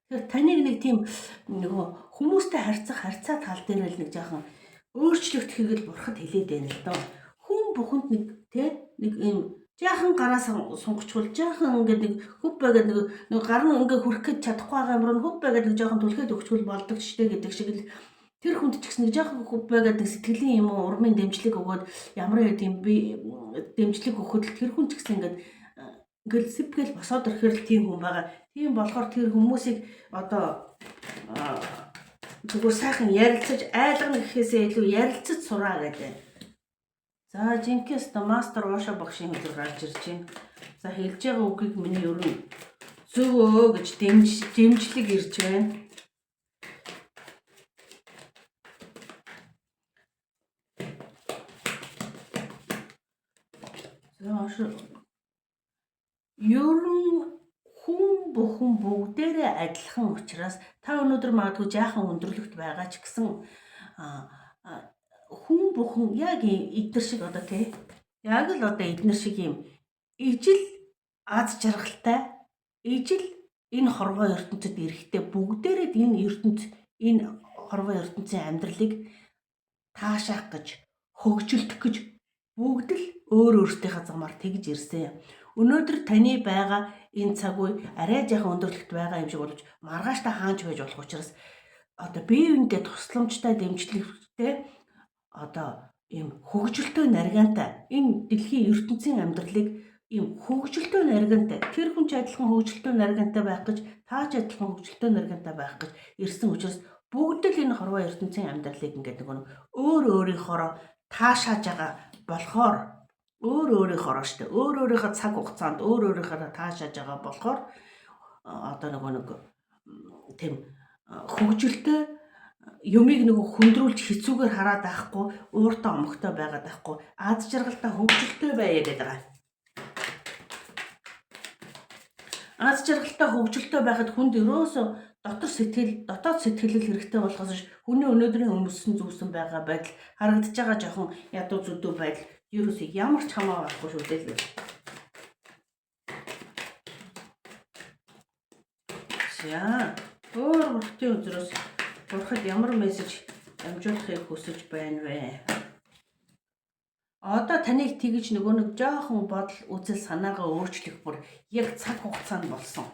Тэгэхээр таныг нэг тийм нөгөө хүмүүстэй харьцах харьцаа тал дээр л нэг жаахан өөрчлөгдөхийг л бурхад хэлээд байна л доо. Хүн бүхэнд нэг тий нэг ийм жаахан гараа сунгачвал жаахан ингээд нэг хөв байгаад нэг нэг гар нь ингээд хүрэх гэж чадахгүй байгаа юм руу хөв байгаад нэг жаахан түлхээд өгчвөл болдог штэ гэдэг шиг л тэр хүнд ч гэсэн нэг жаахан хөв байгаад нэг сэтгэлийн юм уу урмын дэмжлэг өгөөд ямар нэг тийм би дэмжлэг өгөхөд л тэр хүн ч гэсэн ингээд ингээл сэвгээл босоод ирэхээр л тийм хүн байгаа. Тийм болохоор тэр хүмүүсийг одоо зүгээр сайхан ярилцаж айлгана гэхээсээ илүү ярилцаж сураа гэдэг. За жинхэнэ мастер Ошо багшийн хөзөр гарч ирж байна. За хэлж байгаа үгийг миний ер нь зөв өө гэж дэмжлэг ирж байна. За Ошо ер нь хүн бүхэн бүгдээрээ адилхан учраас та өнөөдөр магадгүй жаахан өндөрлөгт байгаа ч гэсэн хүн бүхэн яг эднэр шиг одоо тий яг л одоо эднэр шиг юм ижил аз жаргалтай ижил энэ хорвоо ертөнцид ирэхдээ бүгдээрээ энэ ертөнц энэ хорвоо ертөнцийн амьдралыг таашаах гэж хөгжилдөх гэж бүгд л өөр өөрсдийнхээ замаар тэгж ирсэн. Өнөөдөр таны байгаа энэ цаг үе арай жаахан өндөрлөгт байгаа юм шиг боловч маргааш та хаанч байж болох учраас одоо бие биендээ тусламжтай дэмжлэгтэй одоо ийм хөгжилтэй наргаантай энэ дэлхийн ертөнцийн амьдралыг ийм хөгжилтэй наргантай тэр хүн ч адилхан хөгжилтэй наргантай байх гэж та ч адилхан хөгжилтэй наргантай байх гэж ирсэн учраас бүгд л энэ хорвоо ертөнцийн амьдралыг ингээд нөгөө өөр өөрийнхоороо таашааж байгаа болохоор өөр өөрийнхоороо шүү дээ. Өөр өөрийнхөө цаг хугацаанд өөр өөрийнхоороо таашааж байгаа болохоор одоо нөгөө нэг тийм хөгжилтэй юмыг нөгөө хөндрүүлж хэцүүгээр хараад байхгүй, ууртаа омогтой байгаад байхгүй, аз жаргалтай хөгжилтэй байя гэдэг байгаа. Аз жаргалтай хөгжилтэй байхад хүнд ерөөсөө дотор сэтгэл, дотоод сэтгэл хэрэгтэй болохоос хүний өнөөдрийн өмссөн зүүсэн байгаа байдал, харагдаж байгаа жоохон ядуу зүдүү байдал ерөөсөө ямар ч хамаа байхгүй шүү дээ л. За, өөр бурхтын өдрөөс бурхад ямар мессеж дамжуулахыг хүсэж байна вэ? Одоо таныг тэгж нөгөө нэг жоохон бодол үзэл санаагаа өөрчлөх бүр яг цаг хугацаанд болсон.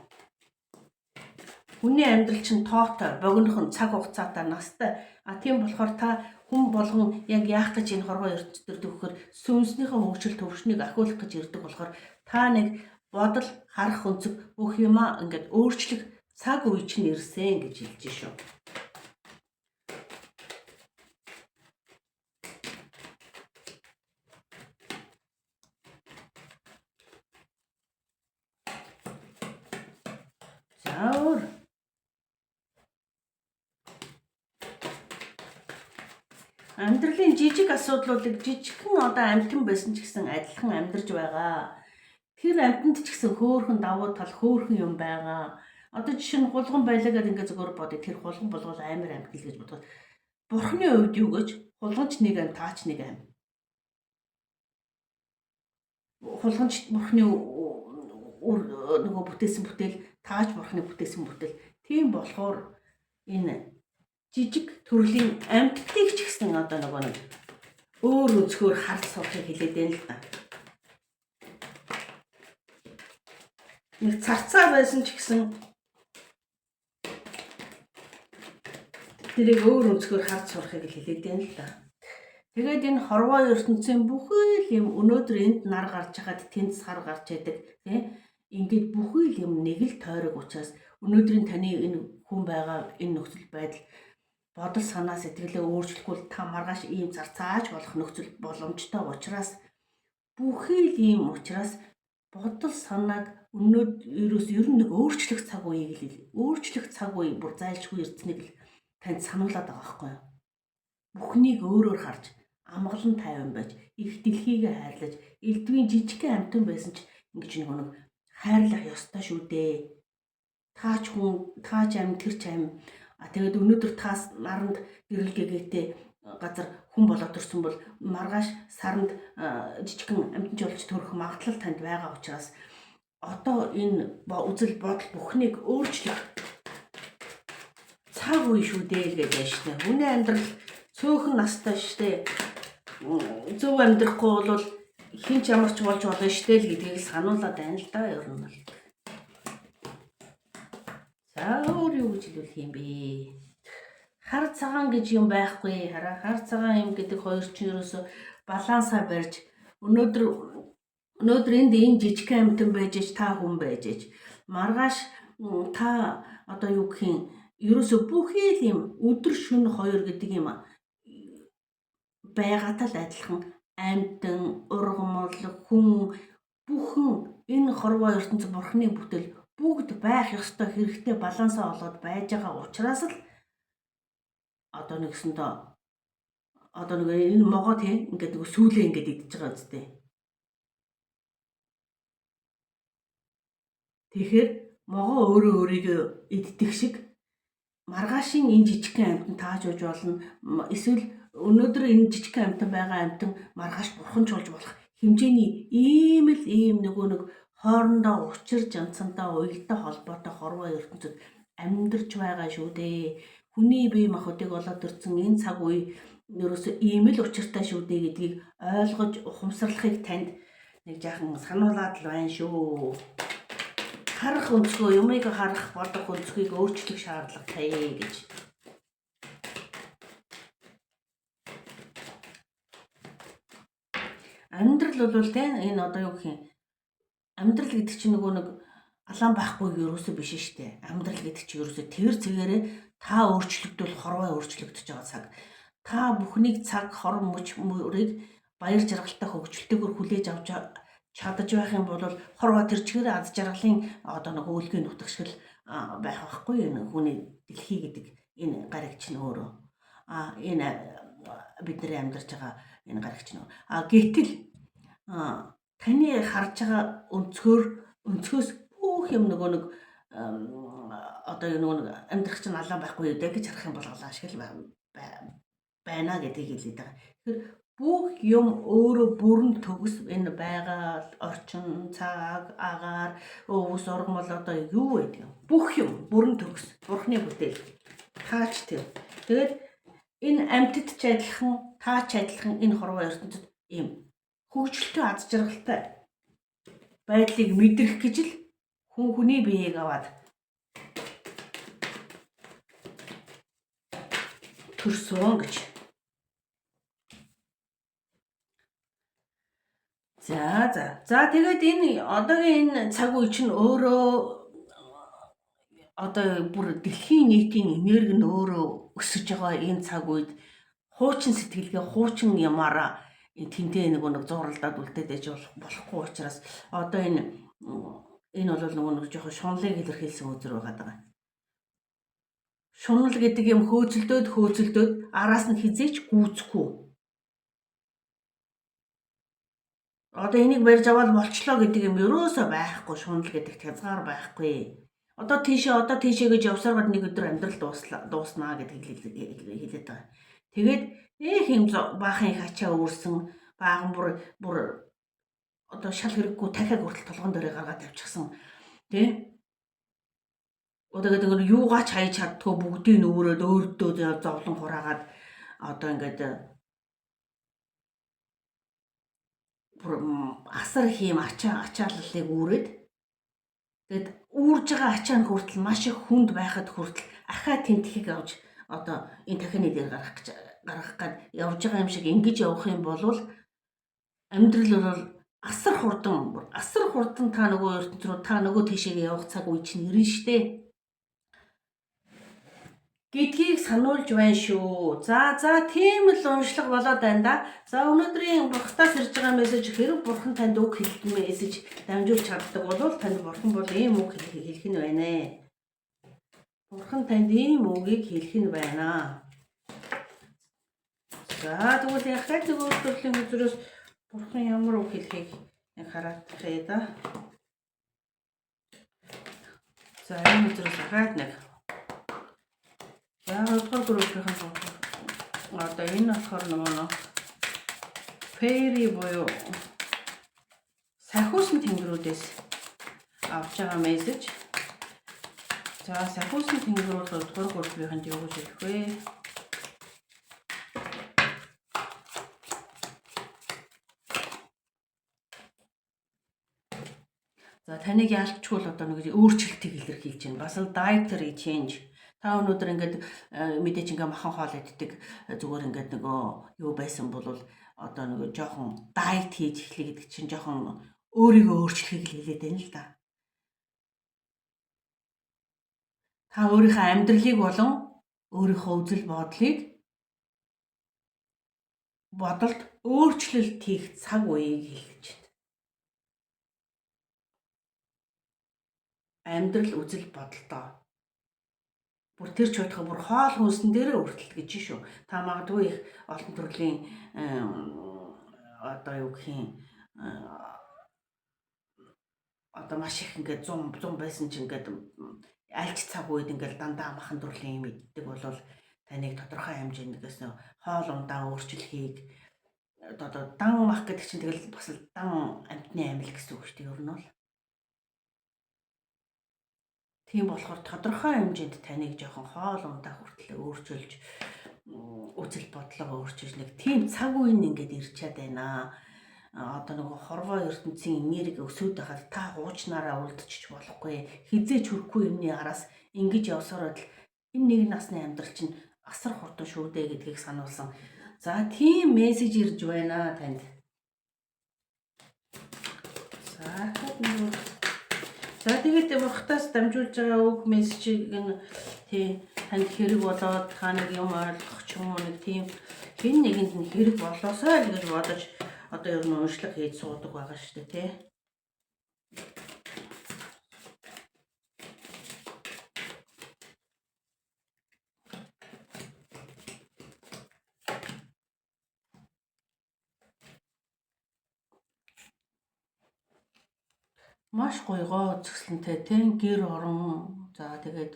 Хүний амьдрал чинь тоотой, богинохон цаг хугацаатай, настай. А тийм болохоор та хүн болгон яг яах гэж энэ хорвоо ертөнцид ирдэг вэхээр сүнснийхээ хөгжил төвшнийг ахиулах гэж ирдэг болохоор та нэг Бодол, харах өнцөг бүх юмаа ингээд өөрчлөх цаг үе чинь ирсэн гэж хэлж шүү. За өөр. Амьдралын жижиг асуудлуудыг жижигхэн одоо амьтан байсан ч гэсэн адилхан амьдарч байгаа. Тэр амьтанд ч гэсэн хөөхөн давуу тал, хөөхөн юм байгаа. Одоо жишээ нь хулган байлаа гэдээ ингээ зөвхөн бодъё. Тэр хулган болгол амар амьтан л гэж бодоход Бурхны хувьд юу гэж хулганч нэг ам, таач нэг ам. Хулганч Бурхны нөгөө бүтээсэн бүтээл, таач Бурхны бүтээсэн бүтээл. Тийм болохоор энэ жижиг төрлийн амьтдыг ч гэсэн одоо нөгөө нэг өөр өнцгөр харж сурахыг хэлээд байна л да. Нэг царцаа байсан ч гэсэн тэрийг өөр өнцгөр харж сурахыг хэлээд байна л да. Тэгээд энэ хорвоо ертөнцийн бүхэл юм өнөөдөр энд нар гарч хахад тэнд сар гарч яадаг тий. Ингээд бүхэл юм нэг л тойрог учраас өнөөдрийн таны энэ хүн байгаа энэ нөхцөл байдал бодол санаа сэтгэлээ өөрчлөхгүй та маргааш ийм зарцааж болох нөхцөл боломжтой учраас бүхэл ийм учраас бодол санааг өнөөдрөөс ер нь нэг өөрчлөх цаг үеийг л өөрчлөх цаг үе бүр зайлшгүй ирснийг л танд сануулад байгаа байхгүй юу? Бүхнийг өөрөөр харж амгалан тайван байж их дэлхийгээ хайрлаж элдвийн жижигхэн амьтан байсан ч ингэж нэг хайрлах ёстой шүү дээ. Таач хүн, таач амь, тэр ч амь. А тэгээд өнөөдөр таас наранд гэрэл гэгээтэй газар хүн болоод төрсөн бол маргааш саранд жижигхэн амьтан ч болж төрөх магадлал танд байгаа учраас одоо энэ үзэл бодол бүхнийг өөрчлөх цаг үе шүү дээ л гэж байна шүү дээ. Хүний амьдрал цөөхөн настай шүү дээ. Зөв амьдрахгүй бол хэн ч ямарч болж болно шүү дээ л гэдгийг сануулад байна л да ер нь бол. За өөр юу гэж хэлүүлэх юм бэ? Хар цагаан гэж юм байхгүй. Хараа хар цагаан юм гэдэг хоёр чинь ерөөсө балансаа барьж өнөөдөр энд энэ жижигхэн амьтан байж ич та хүн байж ич маргааш та одоо юу гэх юм ерөөсө бүхий л юм өдөр шөнө хоёр гэдэг юм байгаатай л адилхан амьтан, ургамал, хүн бүхэн энэ хорвоо ертөнц бурхны бүтээл бүгд байх ёстой хэрэгтэй балансаа олоод байж байгаа учраас л одоо нэгсэндээ одоо нэг энэ могоо тийм ингээд нэг сүүлээ ингээд идэж байгаа үстэй. Тэгэхээр могоо өөрөө өөрийгөө иддэг шиг маргаашийн энэ жижигхэн амьтан тааж ууж болно. Эсвэл өнөөдөр энэ жижигхэн амьтан байгаа амьтан маргааш бурхан ч болж болох хэмжээний ийм л ийм нөгөө нэг хоорондоо учир жансантай уялдаа холбоотой хорвоо ертөнцид амьдарч байгаа шүү дээ. Хүний бие махбодыг олоод төрсэн энэ цаг үе ерөөсөө ийм л учиртай шүү дээ гэдгийг ойлгож ухамсарлахыг танд нэг жаахан сануулад л байна шүү. Харах өнцгөө, юмыг харах бодох өнцгийг өөрчлөх шаардлагатай гэж. Амьдрал бол те энэ одоо юу гэх юм амьдрал гэдэг чинь нөгөө нэг алаан байхгүй ерөөсөө биш шүү дээ. Амьдрал гэдэг чинь ерөөсөө тэр цэгээрээ та өөрчлөгдвөл хорвоо өөрчлөгдөж байгаа цаг. Та бүхнийг цаг хор мөч мөрийг баяр жаргалтай хөгжилтэйгээр хүлээж авч чадаж байх юм бол хорвоо тэр чигээр аз жаргалын одоо нэг өвлгийн нутаг шиг байх байхгүй энэ хүний дэлхий гэдэг энэ гариг чинь өөрөө. А энэ бидний амьдарч байгаа энэ гариг чинь. А гэтэл таны харж байгаа өнцгөөс бүх юм нөгөө нэг одоо нөгөө нэг амьдрах чинь алаан байхгүй үү гэж харах юм бол алаан шиг л байна гэдгийг хэлээд байгаа. Тэгэхээр бүх юм өөрөө бүрэн төгс энэ байгаль, орчин, цаг, агаар, өвс, ургамал одоо юу гэдэг юм. Бүх юм бүрэн төгс. Бурхны бүтээл. Таач тэр. Тэгээд энэ амьтад ч адилхан, таач адилхан энэ хорвоо ертөнцид ийм хөгжилтэй аз жаргалтай байдлыг мэдрэх гэж л хүн хүний биеийг аваад төрсөн гэж. За за. За, тэгээд энэ одоогийн энэ цаг үе чинь өөрөө одоо бүр дэлхийн нийтийн энерги нь өөрөө өсөж байгаа энэ цаг үед хуучин сэтгэлгээ, хуучин юмаараа тэнтэй нэг зууралдаад үлдээд байж болохгүй учраас одоо энэ бол нөгөө нэг жоохон шунлыг илэрхийлсэн үзэр байгаа даа. Шунал гэдэг юм хөөцөлдөөд хөөцөлдөөд араас нь хэзээ ч гүйцэхгүй. Одоо энийг барьж аваад болчлоо гэдэг юм ерөөсөө байхгүй, шунал гэдэгт хязгаар байхгүй. Одоо тийшээ, одоо тийшээ гэж явсараад нэг өдөр амьдрал дууслаа дууснаа гэдгийг хэлээд байгаа. Тэгээд их юм баахан их ачаа үүрсэн, баахан бүр одоо шал хэрэггүй дахиад хүртэл толгойн дээрээ гаргаад тавьчихсан. Тэ? Одоо гэдэг нь юугаач хайж чаддгүй, бүгдийг нь өөрөөд өөртөө зовлон хураагаад одоо ингээд бүр асар их юм ачааллыг үүрээд, тэгээд үүрж байгаа ачаа нь хүртэл маш их хүнд байхад хүртэл ахаа тэмтгэхийг авч одоо энэ тахины дээр гаргах гээд явж байгаа юм шиг ингэж явах юм бол амьдрал бол асар хурдан, асар хурдан та нөгөө ертөнц рүү, та нөгөө тийшээ явах цаг үе чинь ирнэ штэ гэдгийг сануулж байна шүү. За за, тийм л уншлага болоод байна да. За, өнөөдрийн бурхтаас ирж байгаа мессеж, хэрэг бурхан танд үг хэлэх мессеж дамжуулж чаддаг бол танд бурхан бол ийм үг хэлэх нь байна. Бурхан танд ийм үгийг хэлэх нь байна. За, тэгвэл яхаа нэг өөр төрлийн үзрээс бурхан ямар үг хэлэхийг нэг хараадах да. За, энэ үзрээс ахаад нэг. За, хоёрдугаар группийн одоо энэ болохоор нөгөө нэг Fairy буюу сахиусан тэнгэрүүдээс авч байгаа мессеж. За, сахиусан тэнгэр бол хоёрдугаар группийнхэнд юу гэж хэлэх вэ? За, таныг яалтчгүй л одоо нэг өөрчлөлтийг илэрхийлж байна. Бас л dietary change. Та өнөөдөр ингээд мэдээч ингээ махан хоол иддэг, зүгээр ингээд нөгөө юу байсан бол одоо нөгөө жоохон diet хийж эхлэе гэдэг чинь жоохон өөрийгөө өөрчлөхийг л хэлээд байна л да. Та өөрийнхөө амьдралыг болон өөрийнхөө үзэл бодолд өөрчлөлт хийх цаг үеийг хэлж байна. Амьдрал, үзэл бодолдоо бүр тэр ч байтугай бүр хоол хүнсэн дээрээ хүртэл гэж шүү. Та магадгүй их олон төрлийн одоо юу гэх юм, одоо маш их ингээд 100 100 байсан ч ингээд альч цаг үед ингээд дандаа махан төрлийн юм иддэг бол таныг тодорхой хэмжээнд гэсэн хоол ундаа өөрчлөхийг, одоо дан мах гэдэг чинь тэгэл бас л дан амьтны амил гэсэн үг шүү дээ ер нь бол. Тийм болохоор тодорхой хэмжээнд таныг жоохон хоол ундаа хүртэл өөрчилж, үзэл бодлого өөрчилж нэг тийм цаг үе нь ингээд ирчээд байна. Одоо нөгөө хорвоо ертөнцийн энерги өсөөд байхад та хуучнаараа үлдчихэж болохгүй. Хэзээ ч хүрэхгүй юмны араас ингэж явсараа л энэ нэг насны амьдрал чинь асар хурдан шүү дээ гэдгийг сануулсан. За, тийм мессеж ирж байна танд. За, нөгөө. За, тэгээд бурхтаас дамжуулж байгаа үг мессежийг нь тий танд хэрэг болоод та нэг юм ойлгох ч юм уу, нэг тийм хэн нэгэнд нь хэрэг болоосой л гэж бодож одоо ер нь уншлага хийж суудаг байгаа шүү дээ, тий. Маш гоё гоо үзэсгэлэнтэй тийм гэр орон. За, тэгээд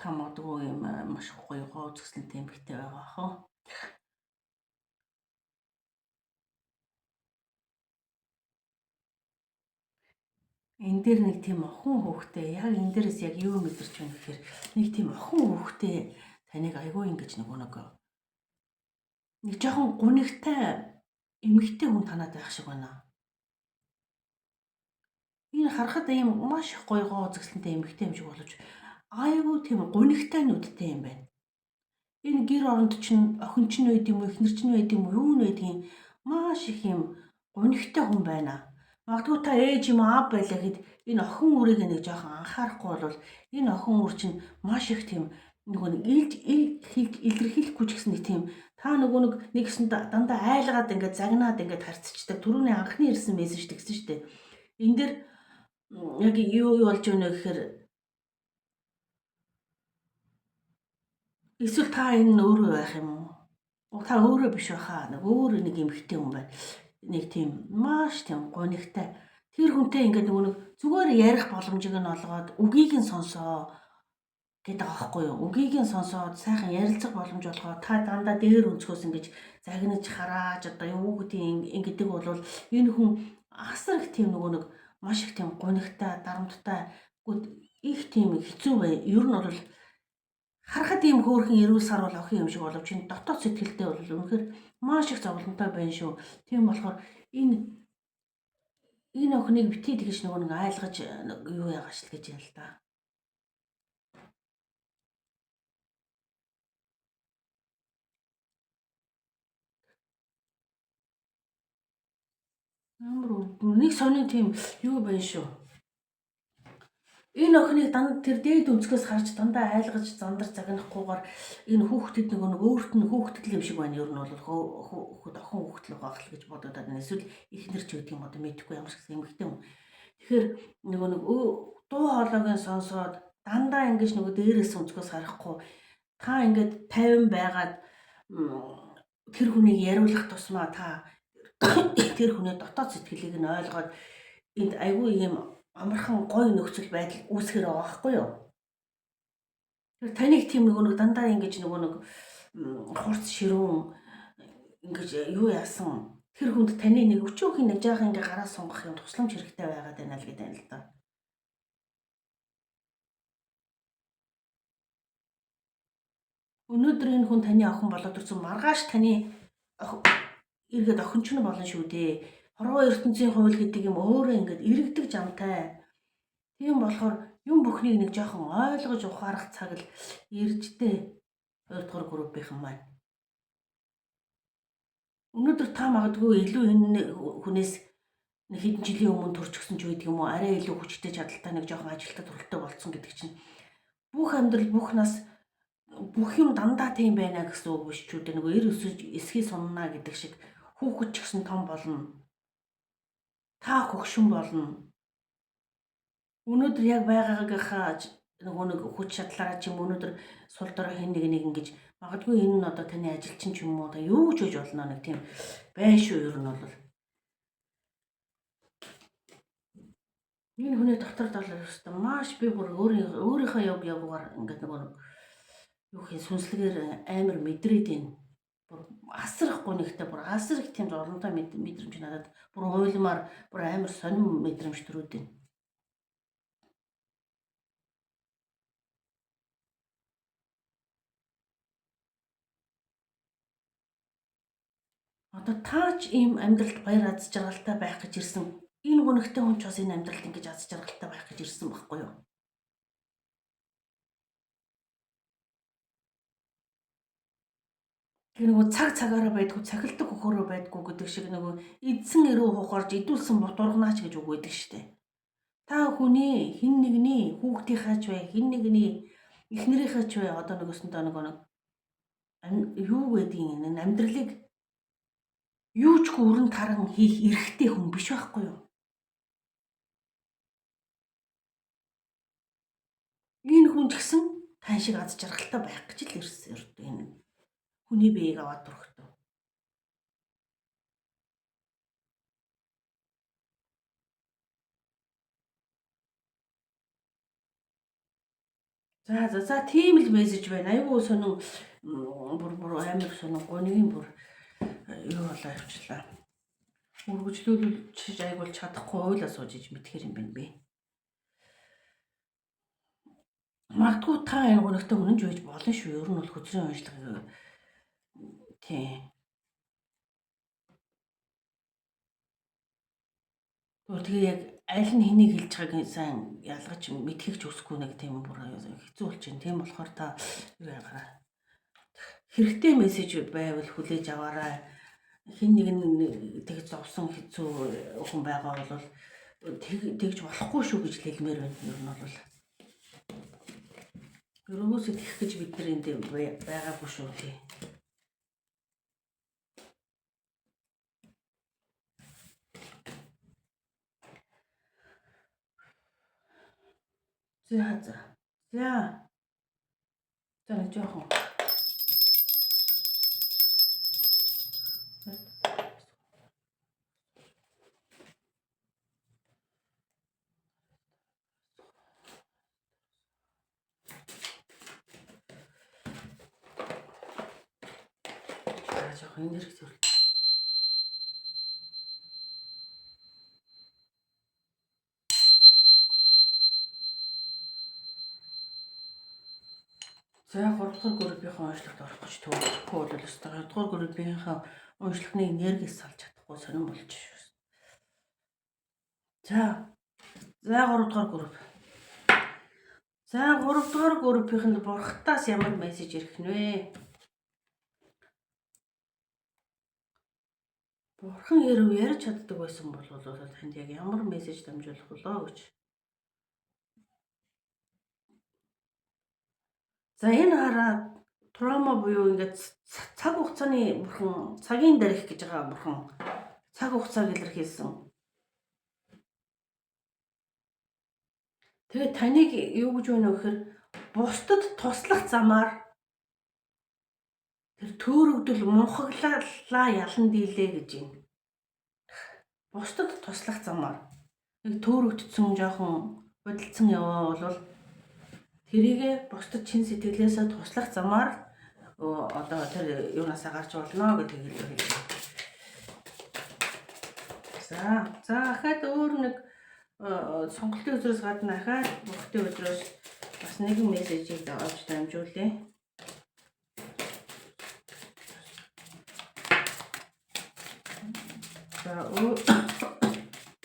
та магадгүй юм маш гоё гоо үзэсгэлэнтэй эмэгтэй байгаа хаа. Энэ дээр нэг тийм охин хүүхдээ, яг энэ дээрээс яг юу мэдэрч байна гэхээр нэг тийм охин хүүхдээ таныг айгүй ингэж нөгөө нэг жоохон гунигтай эмэгтэй хүн танаад байх шиг байна. Энэ харахад ийм маш их гоё гоо үзэсгэлэнтэй эмэгтэй юм шиг боловч айгүй тийм гунигтай нүдтэй юм байна. Энэ гэр оронд чинь охин чинь байд юм уу, эхнэр чинь байд юм уу, юу нь байдгийг маш их юм Гунигтай хүн байна. Магадгүй та ээж юм аав байлаа гэхэд энэ охин үрийг нэг жоохон анхаарахгүй бол энэ охин үр чинь маш их тийм нөгөө нэг илж хэлж илэрхийлэхгүй ч гэсэн нэг тийм та нөгөө нэг нэгсэн дандаа айлгаад ингээд загнаад ингээд харцчихдаг. Түрүүний анхны ирсэн мессеж тэгсэн шүү дээ. Энэ дээр яг юу юу болж байна вэ гэхээр эсвэл та энэ нь өөрөө байх юм уу? Та өөрөө биш байхаа. Нэг өөр нэг эмэгтэй хүн байна. Нэг тийм маш тийм гунигтай. Тэр хүнтэй ингээд нөгөө нэг зүгээр ярих боломжийг нь олгоод үгийг нь сонсоо гэдэг байгаа байхгүй юу? Үгийг нь сонсоод сайхан ярилцах боломж олгоод та дандаа дээр өнцгөөс ингэж загнаж харааж одоо юу гэдгийг ингэдэг бол энэ хүн асар их тийм нөгөө нэг маш их тийм гунигтай, дарамттай, их тийм хэцүү бай. Ер нь бол харахад ийм хөөрхөн эрүүл саруул охин юм шиг боловч энэ дотоод сэтгэлдээ бол үнэхээр маш их зовлонтой байна шүү. Тийм болохоор энэ охиныг битгий тэгж нөгөө нэг айлгаж юу яагааш л гэж юм л да. Ямар нэг сони тийм юу байна шүү. Энэ охиныг тэр дээд өнцгөөс харж дандаа айлгаж зандар загнахгүйгээр энэ хүүхдэд нөгөө нэг өөрт нь хүүхдэд л юм шиг байна. Ер нь бол хүүхэд охин хүүхэд л байгаа л гэж бодоод байна. Эсвэл эхнэр ч гэдэг юм одоо мэдэхгүй ямар ч гэсэн эмэгтэй хүн. Тэгэхээр нөгөө нэг дуу хоолойг нь сонсоод дандаа ингэж нөгөө дээрээс өнцгөөс харахгүй та ингээд 50 байгаад тэр хүнийг яриулах тусмаа та тэр хүний дотоод сэтгэлийг нь ойлгоод энд айгүй юм амархан гоё нөхцөл байдал үүсгэр байгаа байхгүй юу? Тэр таныг тийм нөгөө нэг дандаа ингэж нөгөө нэг хурц ширүүн ингэж юу яасан тэр хүнд таны нэг өчүүхэн нэг жаахан ингээ гараа сунгах юм тусламж хэрэгтэй байгаад байна л гэдэг юм л да. Өнөөдөр энэ хүн таны охин болоод ирсэн маргааш таны эргээд охин ч нь болно шүү дээ. Хорвоо ертөнцийн хууль гэдэг юм өөрөө ингээд иргэдэг жамтай. Тийм болохоор юм бүхнийг нэг жоохон ойлгож ухаарах цаг л иржтэй. 2 дугаар группийнхэн маань. Өнөөдөр та магадгүй илүү энэ хүнээс нэг хэдэн жилийн өмнө төрчихсөн ч байдаг юм уу? Арай илүү хүчтэй чадaltaй нэг жоохон ажилтаа төрөлтэй болцсон гэдэг чинь бүх амьдрал бүх нас бүх юм дандаа тийм байна гэсэн үг биш ч үү дээ. Нөгөө эр өсөж эсхий суннаа гэдэг шиг хүүхэд ч гэсэн том болно. Та хөгшин болно. Өнөөдөр яг байгаагийнхаа нөгөө нэг хүч чадлаараа ч юм өнөөдөр сул дорой хэн нэг нэг ингэж магадгүй энэ нь одоо таны ажилчин ч юм уу та юу ч хийж болно нэг тийм байна шүү ер нь бол. Энэ хүний дотор дол ерөөсөө маш би бүр өөрийнхөө яг ягуугаар ингээд нөгөө нэг юу хин сүнслэгээр амар мэдрээд байна. Бүр асар их гунигтай бүр асар их тийм зовлонтой мэдрэмж надад бүр уйлмаар бүр амар сонин мэдрэмж төрөөд байна. Одоо таач ийм амьдралд баяр аз жаргалтай байх гэж ирсэн. Энэ гунигтай хүн ч бас энэ амьдралд ингэж аз жаргалтай байх гэж ирсэн байхгүй юу? Тэр нөгөө цаг цагаараа байдгүй, цахилдаг хөхөрөө байдгүй гэдэг шиг нөгөө эдсэн эрүү хухарж идүүлсэн бутурганаач гэж үг байдаг штэ. Та хүний хэн нэгний хүүхдийнхаа ч бай, хэн нэгний эхнэрийнхээ ч бай одоо нөгөөсөндөө нөгөө нэг юу гэдгийг энэ амьдралыг юу ч өрн таран хийх эрхтэй хүн биш байхгүй юу? Энэ хүн ч гэсэн тань шиг аз жаргалтай байх гэж л ирсэн энэ хүний биеийг аваад төрөхдөө. За за за тийм л мессеж байна. Айгуу сонин бүр бүр амар сонин гунигийн бүр юу болоо явчлаа. Үргэлжлүүлж айгуул чадахгүй уйлаа сууж иж мэдхэр юм байна би. Магадгүй та энэ гунигтай үнэнч байж болно шүү. Ер нь бол хөзрийн уншлагыг тийм. Тэгээ яг аль нь хэнийг хэлж байгааг сайн ялгаж мэдхийг ч үсэхгүй нэг тийм бүр хэцүү болж байна. Тийм болохоор та юу яагараа. Хэрэгтэй мессеж байвал хүлээж аваарай. Хэн нэг нь тэгж зовсон хэцүү хүн байгаа бол тэгж болохгүй шүү гэж хэлмээр байна. Ер нь бол ерөөсөө тэгэх гэж бид нар энд байгаагүй шүү тий. За за. За. За нэг жоохон. За жоохон энерги төрөл. За 3 дугаар группийн уншлагт орох гэж төвлөрөхгүй бол өстой. 2 дугаар группийнхаа уншлагын энергиэс салж чадахгүй сонирн болж шүү. За. За 3 дугаар групп. За 3 дугаар группийнхэнд бурхтаас ямар мессеж ирэх нь вэ? Бурхан хэрв ярьж чаддаг байсан бол танд яг ямар мессеж дамжуулах болоо гэж. За энэ хараа траума буюу ингээд цаг хугацааны бурхан, цагийн дарих гэж байгаа бурхан цаг хугацааг илэрхийлсэн. Тэгээд таныг юу гэж байна вэ гэхээр бусдад туслах замаар тэр төөрөгдөл мунхаглалаа ялан дийлээ гэж байна. Бусдад туслах замаар нэг төөрөгдсөн жоохон бодолцсон яваа бол тэрийгэ бусдад чин сэтгэлээсээ туслах замаар одоо тэр юунаасаа гарч болно гэдгийг хэлж байна. За за ахаад өөр нэг сонголтын өдрөөс гадна ахаад бурхтын өдрөөс бас нэгэн мессежийг авч дамжуулъя. За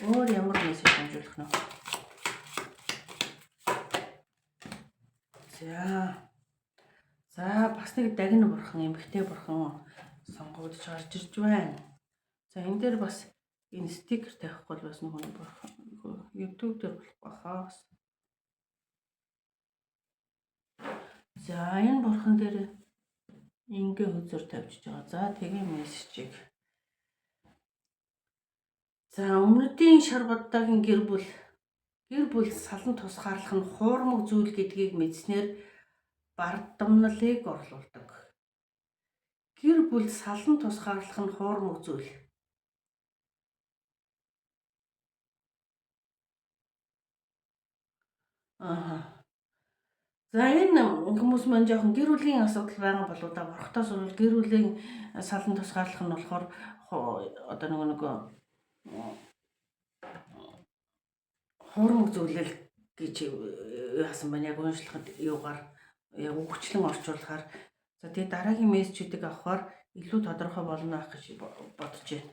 өөр ямар мессеж дамжуулах нь вэ? За. За бас нэг дагна бурхан, эмэгтэй бурхан сонгогдож гарч ирж байна. За энэ дээр бас энэ стикер тавихгүй бол бас нэг бурхан YouTube дээр болох бахаа. За энэ бурхан дээр ингээ хөзөр тавьчихж байгаа. За тэгээ мессежийг. За өмнөдийн шар будаагийн гэр бүл салан тусгаарлах нь хуурмаг зүйл гэдгийг мэдснээр бардамналыг орлуулдаг. Гэр бүл салан тусгаарлах нь хуурмаг зүйл. Аа. За энэ хүмүүс маань жоохон гэр бүлийн асуудал байгаа болоо да. Бурхтаас бол гэр бүлийн салан тусгаарлах нь болохоор одоо нөгөө хуурмаг зүйлэл гэж яасан байна. Яг уншлахад юугаар яг үгчлэн орчуулахаар за тэгээ дараагийн мессежүүдийг авахаар илүү тодорхой болно ах гэж бодож байна.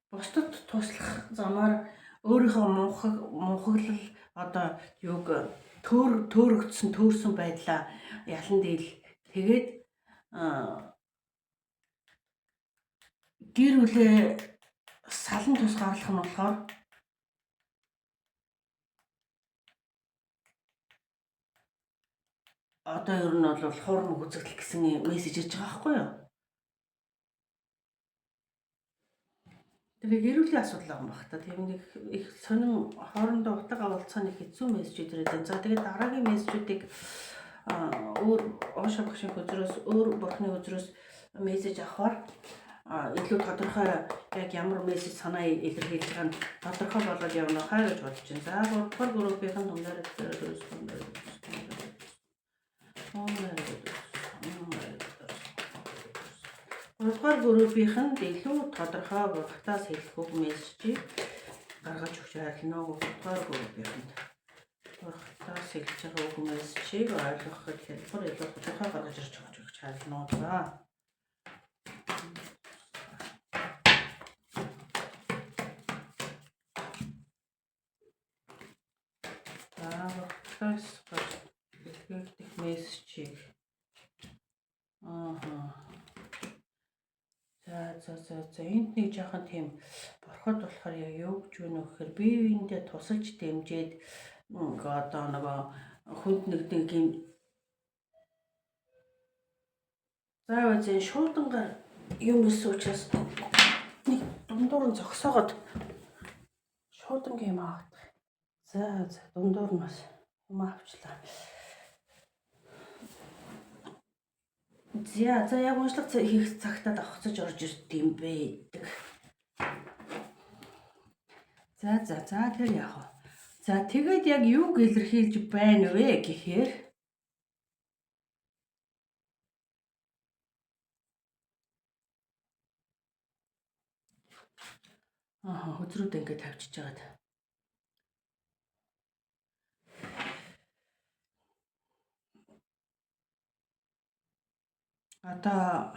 Бусдад туслах замаар өөрийнхөө мунхаглал одоо юуг төөрөгдсөн төөрсөн байдлаа ялан дийл. Тэгээд гэр бүлээ салан тусгаарлах нь болохоор одоо ер нь бол хуурмаг үзэгдэл гэсэн мессеж ирж байгаа байхгүй юу? Тэгээ гэр бүлийн асуудал байгаа юм баг та. Тийм нэг их сонин хоорондоо утга авалцааны хэцүү мессежүүд ирээд байна. За тэгээд дараагийн мессежүүдийг өөр Ошо багшийн хөзрөөс өөр бурхны хөзрөөс мессеж авахар илүү тодорхой яг ямар мессеж санаа илэрхийлж байгаа нь тодорхой болоод явна хаа гэж бодож байна. За 3 дугаар группийн түмнэр 3 дугаар группийнх нь илүү тодорхой бурхтаас хэлэх үг мессежийг гаргаж өгч хайрлана. 3 дугаар группийнхэнд бурхтаас хэлж байгаа үг мессежийг ойлгоход хялбар илүү тодорхой гаргаж ирж өгч хайрлана. За. За бурхтаас илгээгдэх мессежийг За, за, энд нэг жоохон тийм бурхад болохоор яг юу гэж вэ гэхээр бие биендээ тусалж дэмжиж одоо нөгөө хүнд нэг юм. За, зэн шуудангаар юм ирсэн учраас нэг дундуур нь зогсоогоод шуудангийн юм авах. За, за, дундуур нь бас юм авчлаа. За, за, яг уншлага хийх цагтаа давхцаж орж ирд юм бэ гэдэг. За, за, за, тэр яах вэ? За, тэгээд яг юуг илэрхийлж байна вэ гэхээр аа, хөзрүүд ингээд тавьчихж байгаад. Одоо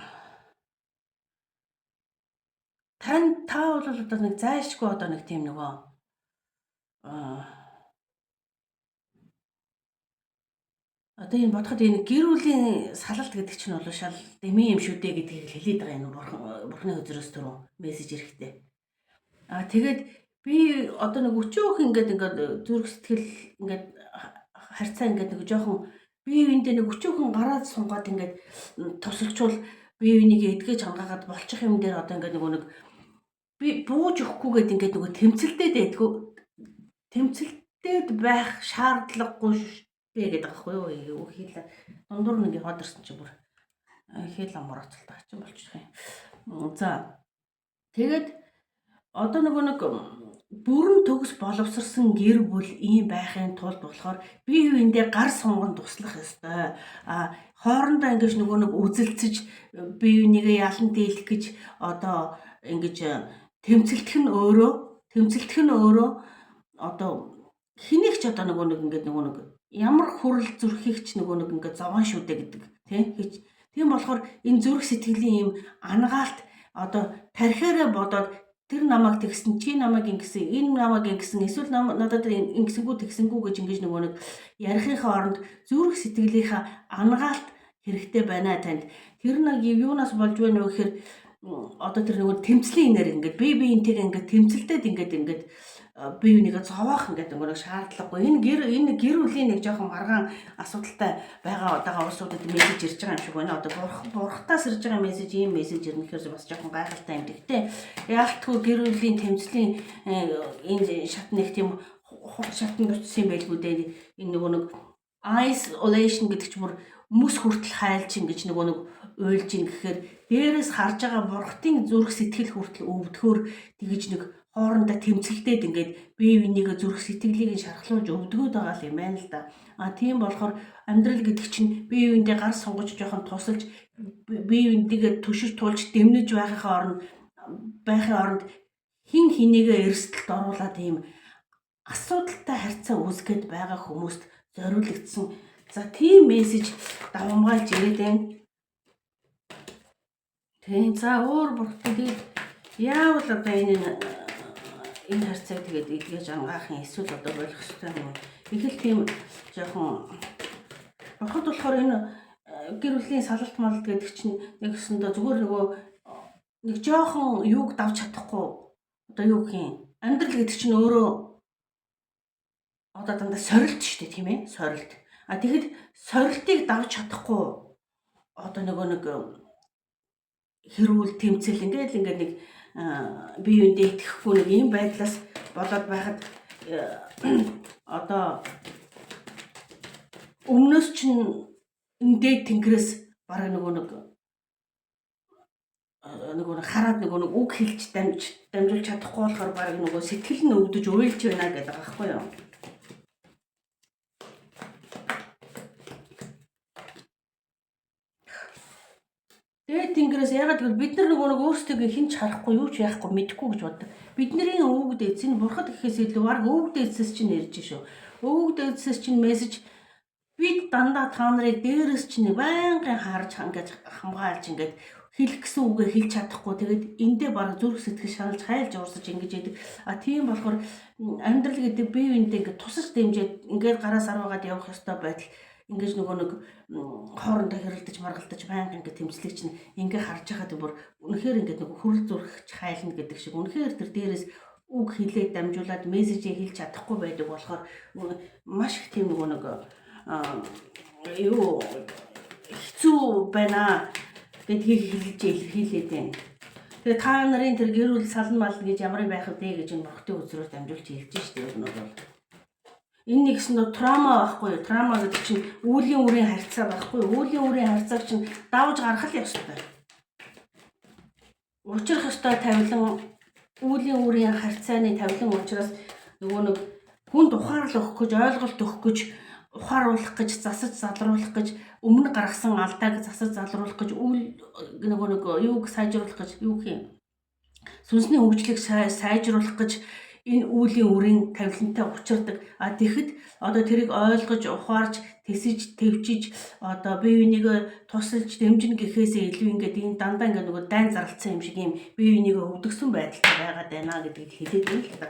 тань та бол одоо нэг зайлшгүй одоо нэг тийм нөгөө одоо энэ бодоход энэ гэр бүлийн салалт гэдэг чинь бол шал дэмий юм шүү дээ гэдгийг хэлээд байгаа юм, бурхны хөзрөөс түрүү мессеж эрэхтэй. А тэгээд би одоо нэг өчөөх ингээд ингээд зүрх сэтгэл ингээд харьцаа ингээд нэг жоохон бие биендээ нэг өчөөхөн гараад сунгаад ингээд тусалчвал бие биенийг эдгэж хангаагаад болчих юм дээр одоо ингээд нөгөө нэг би бууж өгөхгүйгээд ингээд нөгөө тэмцэлдээд байдгүй, тэмцэлдээд байх шаардлагагүй дээ гэдэг байхгүй юу? Хэл дундуур нэг яваад ирсэн чи бүр хэл амар оцолтой хачин болчих юм. За, тэгээд одоо нөгөө нэг бүрэн төгс боловсрсон гэр бүл ийм байхын тулд болохоор бие биендээ гар сунган туслах ёстой. А хоорондоо ингэж нөгөө нэг үзэлцэж, бие бинийгээ ялан дийлэх гэж одоо ингэж тэмцэлдэх нь өөрөө одоо хэнийг ч одоо нөгөө нэг ингээд нөгөө нэг ямар хүрэл зүрхийг ч нөгөө нэг ингээд зовоон шүү дээ гэдэг, тийм хич. Тийм болохоор энэ зүрх сэтгэлийн ийм анагаалт одоо тархиараа бодоод тэр намайг тэгсэн, чи намайг ингэсэн, энэ намайг ингэсэн, эсвэл надад ингэсэнгүү тэгсэнгүү гэж ингэж нөгөө нэг ярихынхаа оронд зүрх сэтгэлийнхаа анагаалт хэрэгтэй байна танд. Тэр нэг юунаас болж байна вэ гэхээр одоо тэр нөгөө тэмцлийн энерги ингээд бие биентэйгээ ингээд тэмцэлдээд ингээд ингээд бие бинийгээ зовоох ингээд нөгөө шаардлагагүй. Энэ гэр бүлийн нэг жоохон маргаан асуудалтай байгаа одоогоо улсуудад мессеж ирж байгаа юм шиг байна. Одоо бурхтаас ирж байгаа мессеж, ийм мессеж ирнэ гэхээр бас жоохон гайхалтай юм. Гэхдээ яалтгүй гэр бүлийн тэмцлийн энэ шат нэг тийм хурц шатанд очсон юм байлгүй дээ. Энэ нөгөө нэг isolation гэдэг чинь бүр мөс хүртэл хайлж ингэж нөгөө нэг уйлж ин гэхээр дээрээс харж байгаа бурхтын зүрх сэтгэл хүртэл өвдөхөөр тэгэж нэг хоорондоо тэмцэлдээд ингээд бие бинийгээ зүрх сэтгэлийг нь шархлуулж өвдгөөд байгаа юм байна л да. А тийм болохоор амьдрал гэдэг чинь бие биендээ гар сунгаж жоохон тусалж, бие биендээ төшөж тулж дэмнэж байхын оронд хэн хэнийгээ эрсдэлд оруулаад ийм асуудалтай харьцаа үүсгээд байгаа хүмүүст зориулагдсан. За, тийм мессеж давамгайлж ирээд байна. Тийм, за, өөр бурхтай тэгээд яавал одоо энэ энэ харьцааг тэгээд эдгэж ангаах юм, эсвэл одоо болох ёстой юм уу? Их л тийм жоохон бурхад болохоор энэ гэр бүлийн салалт малт гэдэг чинь нэг өсөндөө зүгээр нөгөө нэг жоохон юуг давж чадахгүй, одоо юу гэх юм, амьдрал гэдэг чинь өөрөө одоо дандаа сорилт шүү дээ, тийм ээ, сорилт. А тэгэхэд сорилтыг давж чадахгүй одоо нөгөө нэг хэрүүл тэмцэл ингээл ингээд нэг бие биендээ итгэхгүй нэг ийм байдлаас болоод байхад одоо өмнөөс чинь дээд тэнгэрээс бараг нөгөө нэг хараад нөгөө нэг үг хэлж дамжуулж чадахгүй болохоор бараг нөгөө сэтгэл нь өвдөж уйлж байна гэдэг байгаа байхгүй юу? Дээд тэнгэрээс, ягаад гэвэл бид нар нөгөө нэг өөрсдөө хэн ч харахгүй, юу ч яахгүй, мэдэхгүй гэж боддог. Бидний өвөг дээдс нь бурхад гэхээс илүү бараг өвөг дээдсээс чинь ирж шүү. Өвөг дээдсээс чинь мессеж, бид дандаа та нарыг дээрээс чинь байнгын харж ингээд хамгаалж, ингээд хэлэх гэсэн үгээ хэлж чадахгүй, тэгээд эндээ бараг зүрх сэтгэл шаналж хайлж уурсаж ингэж яадаг. А тийм болохоор амьдрал гэдэг бие биендээ ингээд тусаж дэмжиж ингээд гараа сарваагаад явах ёстой байдал. Ингэж нөгөө нэг хоорондоо хэрэлдэж маргалдаж байнга ингэ тэмцлэг чинь ингээ харж байхад бүр үнэхээр ингэ нөгөө хөрөл зүрхч хайлна гэдэг шиг үнэхээр тэр дээрээс үг хэлээд дамжуулаад мессежээ хэлж чадахгүй байдаг болохоор маш их тийм нөгөө нэг юу хэцүү байна гэдгийг хэлж илэрхийлээд байна. Тэгээ та нарын тэр гэр бүл сална мална гэж ямар юм байх вэ гэж энэ бурхтын үзрээр дамжуулж хэлж штеп ер нь бол. Энэ нэгсэн нөө трама байхгүй юу? Трама гэдэг чинь үүлийн үрийн харьцаа байхгүй юу? Үүлийн үрийн харьцааг чинь давж гаргах л ёстой. Учрах ёстой тавилан үүлийн үрийн харьцааны тавилан учраас нөгөө нэг хүнд ухаарал өгөх гэж ойлголт өгөх гэж ухааруулах гэж засаж залруулах гэж өмнө гаргасан алдааг засаж залруулах гэж үйл нөгөө нэг юуг сайжруулах гэж юу гэх юм сүнсний хөгжлийг сайжруулах гэж энэ үүлийн үрийн тавилантай учирдаг. А тэгэхэд одоо тэрийг ойлгож, ухаарч, тэсэж, тэвчиж одоо бие бинийгээ тусалж дэмжинэ гэхээсээ илүү ингээд энэ дандаа ингээд нөгөө дайн зарлцсан юм шиг юм бие бинийгээ өвдөгсөн байдалтай байгаад байна гэдгийг хэлээд байна л да.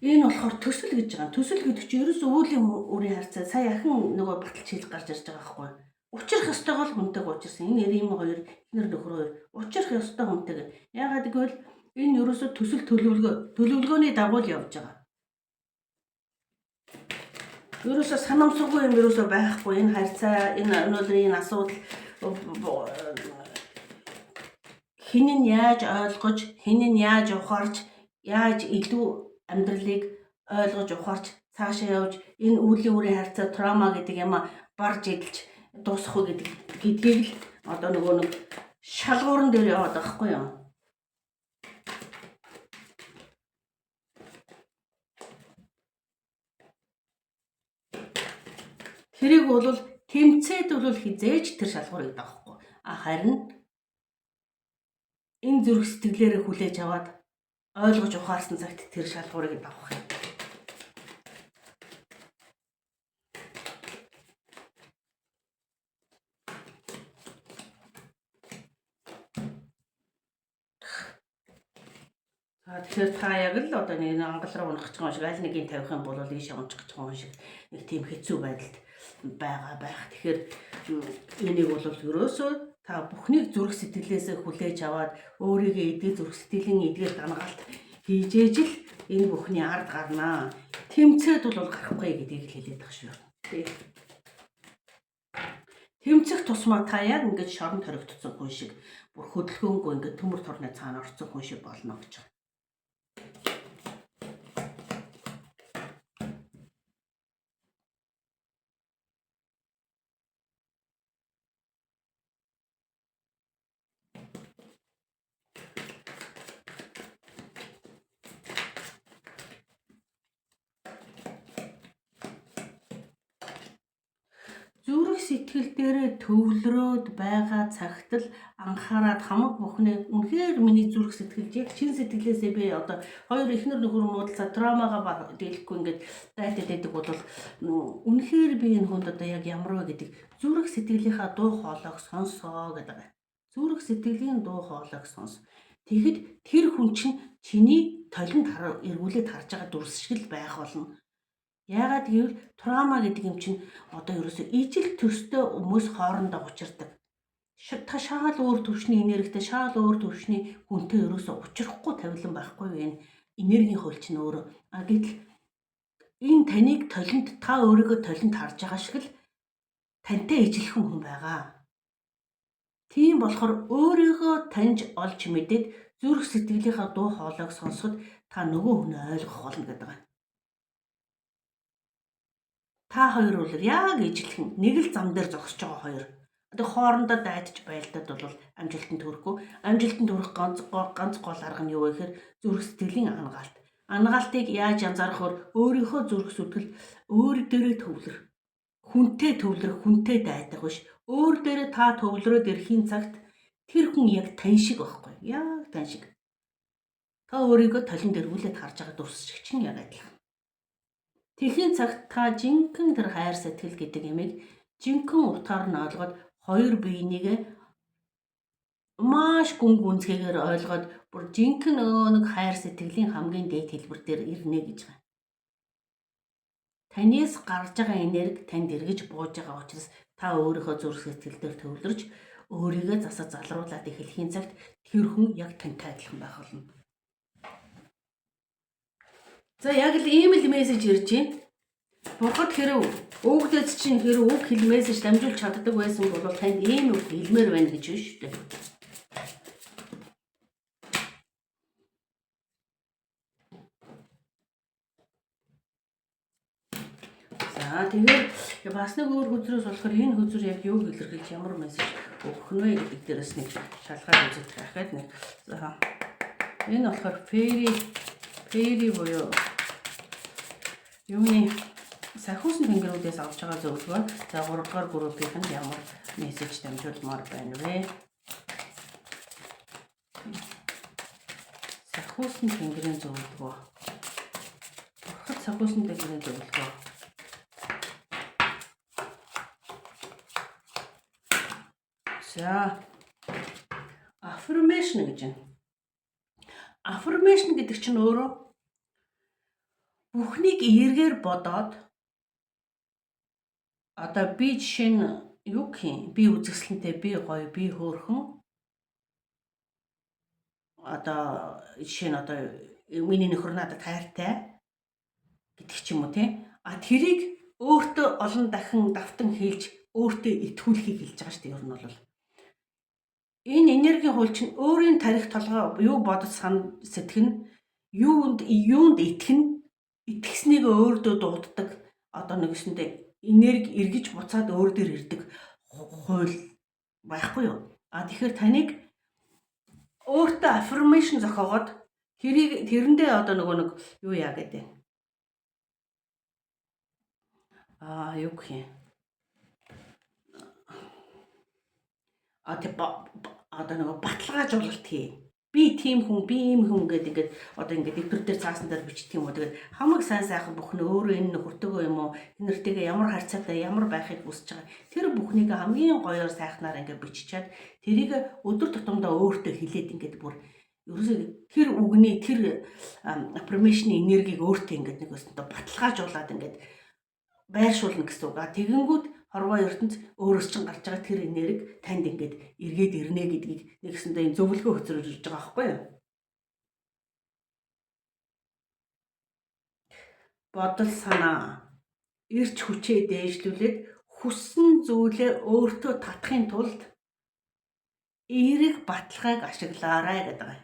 Энэ болохоор төсөл гэж байгаа. Төсөл гэдэг чинь ерөөсөө үүлийн үрийн харьцаа сая ахин нөгөө баталж хэл гарч ирж байгаа байхгүй юу? Учрах ёстойгоо л хүнтэйг учирсан. Энэ ийм хоёр, эхнэр нөхөр хоёр учрах ёстой хүнтэйг. Яагаад гэвэл энэ ерөөсөө төсөл төлөвлөгөө, төлөвлөгөөний дагуу л явж байгаа. Ерөөсөө санамсаргүй юм ерөөсөө байхгүй. Энэ харьцаа, энэ өнөөдрийн энэ асуудал хэн нь яаж ойлгож, хэн нь яаж ухаарч, яаж илүү амьдралыг ойлгож ухаарч цаашаа явж энэ үүлийн үрийн харьцаа трама гэдэг юм а барж идэлж дуусах уу гэдэг гэдгийг л одоо нөгөө нэг шалгуурн дээр яваад байгаа хгүй юу? Тэрийг бол тэмцээд бол хизээж тэр шалгуурыг давахгүй. А харин энэ зүрх сэтгэлээрээ хүлээж аваад ойлгож ухаарсан цагт тэр шалгуурыг давах юм. За тэгэхээр та яг л одоо нэг ангал руу унах гэж байгаа юм шиг аль нэгийг тавих юм бол ийшээ унчих гэж байгаа юм шиг нэг тийм хэцүү байдалд байгаа байх. Тэгэхээр энийг бол ерөөсөө та бүхнийг зүрх сэтгэлээсээ хүлээж аваад өөрийгөө эдгээр зүрх сэтгэлийн эдгээр дангалт хийж ээж л энэ бүхний ард гарнаа. Тэмцээд бол гарахгүй гэдгийг л хэлээд байгаа шүү. Тэ. Тэмцэх тусмаа та яг ингэж шорон торигдсон хүн шиг бүр хөдөлгөөнгүй ингээд төмөр торны цаана орсон хүн шиг болно гэж байна. Зүрх сэтгэл дээрээ төвлөрөөд байгаа цагт л анхаарад хамаг бүхнээ үнэхээр миний зүрх сэтгэл яг чин сэтгэлээсээ би одоо хоёр эхнэр нөхөр муудалцаа травмагаа дийлэхгүй ингээд дайтад байдаг бол үнэхээр би энэ хүнд одоо яг ямар вэ гэдэг зүрх сэтгэлийнхаа дуу хоолойг сонсоо гэдэг. Зүрх сэтгэлийн дуу хоолойг сонс. Тэгэхэд тэр хүн чинь чиний толинд эргүүлээд харж байгаа дүрс шиг л байх болно. Яагаад гэвэл трама гэдэг юм чинь одоо ерөөсөө ижил төстэй хүмүүс хоорондоо учирдаг. Та шаал өөр төвшний энергитэй, шаал өөр төвшний хүнтэй ерөөсөө учрахгүй тавилан байхгүй юу энэ энергийн хууль чинь өөрөө. А гэтэл энэ таныг толинд та өөрийгөө толинд харж байгаа шиг л тантай ижилхэн хүн байгаа. Тийм болохоор өөрийгөө таньж олж мэдээд зүрх сэтгэлийнхаа дуу хоолойг сонсоход та нөгөө хүнээ ойлгох болно гэдэг байгаа. Та хоёр бол яг ижилхэн нэг л зам дээр зогсож байгаа хоёр. Одоо хоорондоо дайдаж байлдаад бол амжилтанд хүрэхгүй. Амжилтанд хүрэх ганц гол арга нь юу вэ гэхээр зүрх сэтгэлийн ангаалт. Ангаалтыг яаж анзаарах вэ? Өөрийнхөө зүрх сэтгэл өөр дээрээ төвлөр. Хүнтэй төвлөрөх, хүнтэй дайдах биш. Өөр дээрээ та төвлөрөөд ирэхийн цагт тэр хүн яг тань шиг байхгүй. Яг тань шиг. Та өөрийгөө толон дэргүүлээд харж байгаа дүрс шиг чинь яг адилхан. Тэхийн цагт та жинхэнэ тэр хайр сэтгэл гэдэг ямыг жинхэнэ утгаар нь ойлгоод хоёр биенийгээ маш гүн гүнзгийгээр ойлгоод бүр жинхэнэ нөгөө нэг хайр сэтгэлийн хамгийн дээд хэлбэр дээр ирнэ гэж байгаа. Танаас гарч байгаа энерги танд эргэж бууж байгаа учраас та өөрийнхөө зүрх сэтгэл дээр төвлөрч, өөрийгөө засаж залруулад эхлэхийн цагт тэр хүн яг тантай адилхан байх болно. За, яг л ийм л мессеж ирж байна. Бурхад хэрэв өвгдөд чинь хэрэв үг хэл мессеж дамжуулж чаддаг байсан бол танд ийм үг хэлмээр байна гэж байна шүү дээ. За, тэгээд бас нэг өөр хөзрөөс болохоор энэ хөзөр яг юуг илэрхийлж, ямар мессеж өгөх нь вэ гэдэг дээрээс нэг шалгаад үзэх дахиад нэг. За, энэ болохоор fairy буюу юуны сахиусан тэнгэрүүдээс авч байгаа зөвлөгөө. За, 3 дугаар группийнхэнд ямар мессеж дамжуулмаар байна вэ? Сахиусан тэнгэрийн зөвлөгөө. Бурхад сахиусан тэнгэрийн зөвлөгөө. За, affirmation гэж байна. Affirmation гэдэг чинь өөрөө бүхнийг эергээр бодоод, одоо би жишээ нь юу гэх юм, би үзэсгэлэнтэй, би гоё, би хөөрхөн, одоо жишээ нь одоо миний нөхөр надад хайртай гэдэг ч юм уу, тийм. А тэрийг өөртөө олон дахин давтан хэлж, өөртөө итгүүлэхийг хэлж байгаа шүү дээ, ер нь бол. Энэ энергийн хууль чинь өөрийн тархи толгой юу бодож сан сэтгэн, юунд итгэн, итгэснийг өөртөө дууддаг, одоо нэгсэндээ энерги эргэж буцаад өөр дээр ирдэг хууль байхгүй юу? А тэгэхээр таныг өөртөө affirmation зохиогоод, тэрийг тэрэндээ одоо нөгөө нэг юу яа гэдэг. Аа, юу гэх юм. А тэг одоо нөгөө баталгаажуулалт хий. Би тийм хүн, би ийм хүн гэдэг ингээд одоо ингээд дэвтэр дээр, цаасан дээр бичдэг юм уу. Тэгээд хамаг сайн сайхан бүхэн өөрөө энэ нөхөртөөгөө юм уу, нэртэйгээ ямар харьцаатай, ямар байхыг хүсэж байгаа. Тэр бүхнийг хамгийн гоёор сайхнаар ингээд биччихээд, тэрийг өдөр тутамдаа өөртөө хэлээд, ингээд бүр ерөөсөө тэр үгний, тэр affirmation энергийг өөртөө ингээд нэг өсөндөө баталгаажуулаад ингээд байршуулна гэсэн үг. А тэгэнгүүт хорвоо ертөнц өөрөөс чинь гарч байгаа тэр энерги танд ингээд эргээд ирнэ гэдгийг нэгсэндээ энэ зөвлөгөө хөзрөж ирж байгаа байхгүй юу? Бодол санаа, эрч хүчээ дээшлүүлээд, хүссэн зүйлээ өөртөө татахын тулд эерэг баталгааг ашиглаарай гэдэг байгаа.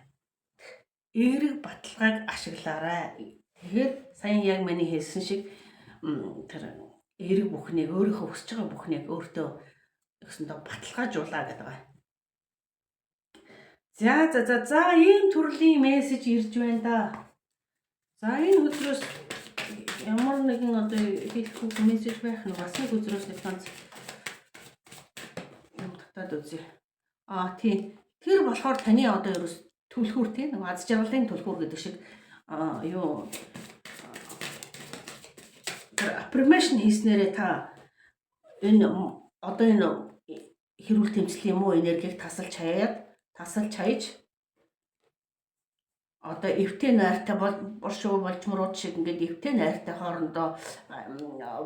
Эерэг баталгааг ашиглаарай. Тэгэхээр саяхан яг миний хэлсэн шиг тэр эерэг бүхнийг, өөрийнхөө хүсэж байгаа бүхнийг өөртөө өгсөндөө баталгаажуулаа гэдэг байгаа. За, ийм төрлийн мессеж ирж байна да. За, энэ хөзрөөс ямар нэгэн одоо хэлэх үг, мессеж байх нь, бас нэг хөзрөөс нэг ганц юм татаад үзье. Аа, тий. Тэр болохоор таны одоо ерөөс түлхүүр, тий, нэг аз жаргалын түлхүүр гэдэг шиг юу, тэр affirmation хийснээрээ та энэ одоо энэ хэрүүл тэмцлийн муу энергийг тасалж хаяад, тасалж хаяж, одоо эвтэй найртай бол боршуу болжмрууд шиг ингээд эвтэй найртай хоорондоо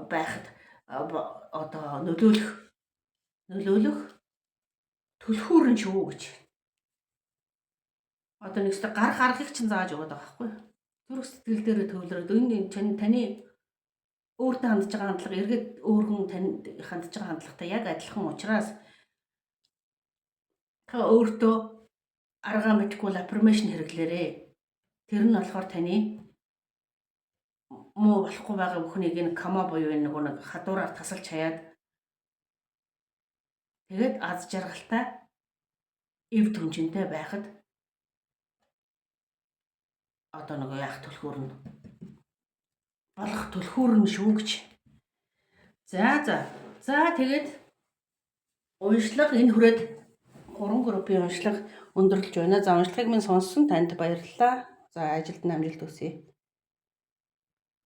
байхад одоо нөлөөлөх түлхүүр нь шүү гэж. Одоо нэгстэй гарах аргыг чинь зааж өгöd байгаа байхгүй юу? Зүрх сэтгэл дээр төвлөрөөд, энэ таны өөртөө хандж байгаа хандлага эргээд өөр хүн танд хандж байгаа хандлагатай яг адилхан учраас та өөртөө аргаа мэдэхгүй бол affirmation хэрэглээрэй. Тэр нь болохоор таны муу, болохгүй байгаа бүхнийг энэ карма буюу энэ нөгөө нэг хадуураар тасалж хаяад, тэгээд аз жаргалтай, эв түнжинтэй байхад одоо нөгөө яах түлхүүр нь болох түлхүүр нь шүү гэж. За. За, тэгээд уншлага энэ хүрээд гурван группийн уншлага өндөрлөж байна. За, уншлагыг минь сонссон танд баярлалаа. За, ажилд нь амжилт хүсье.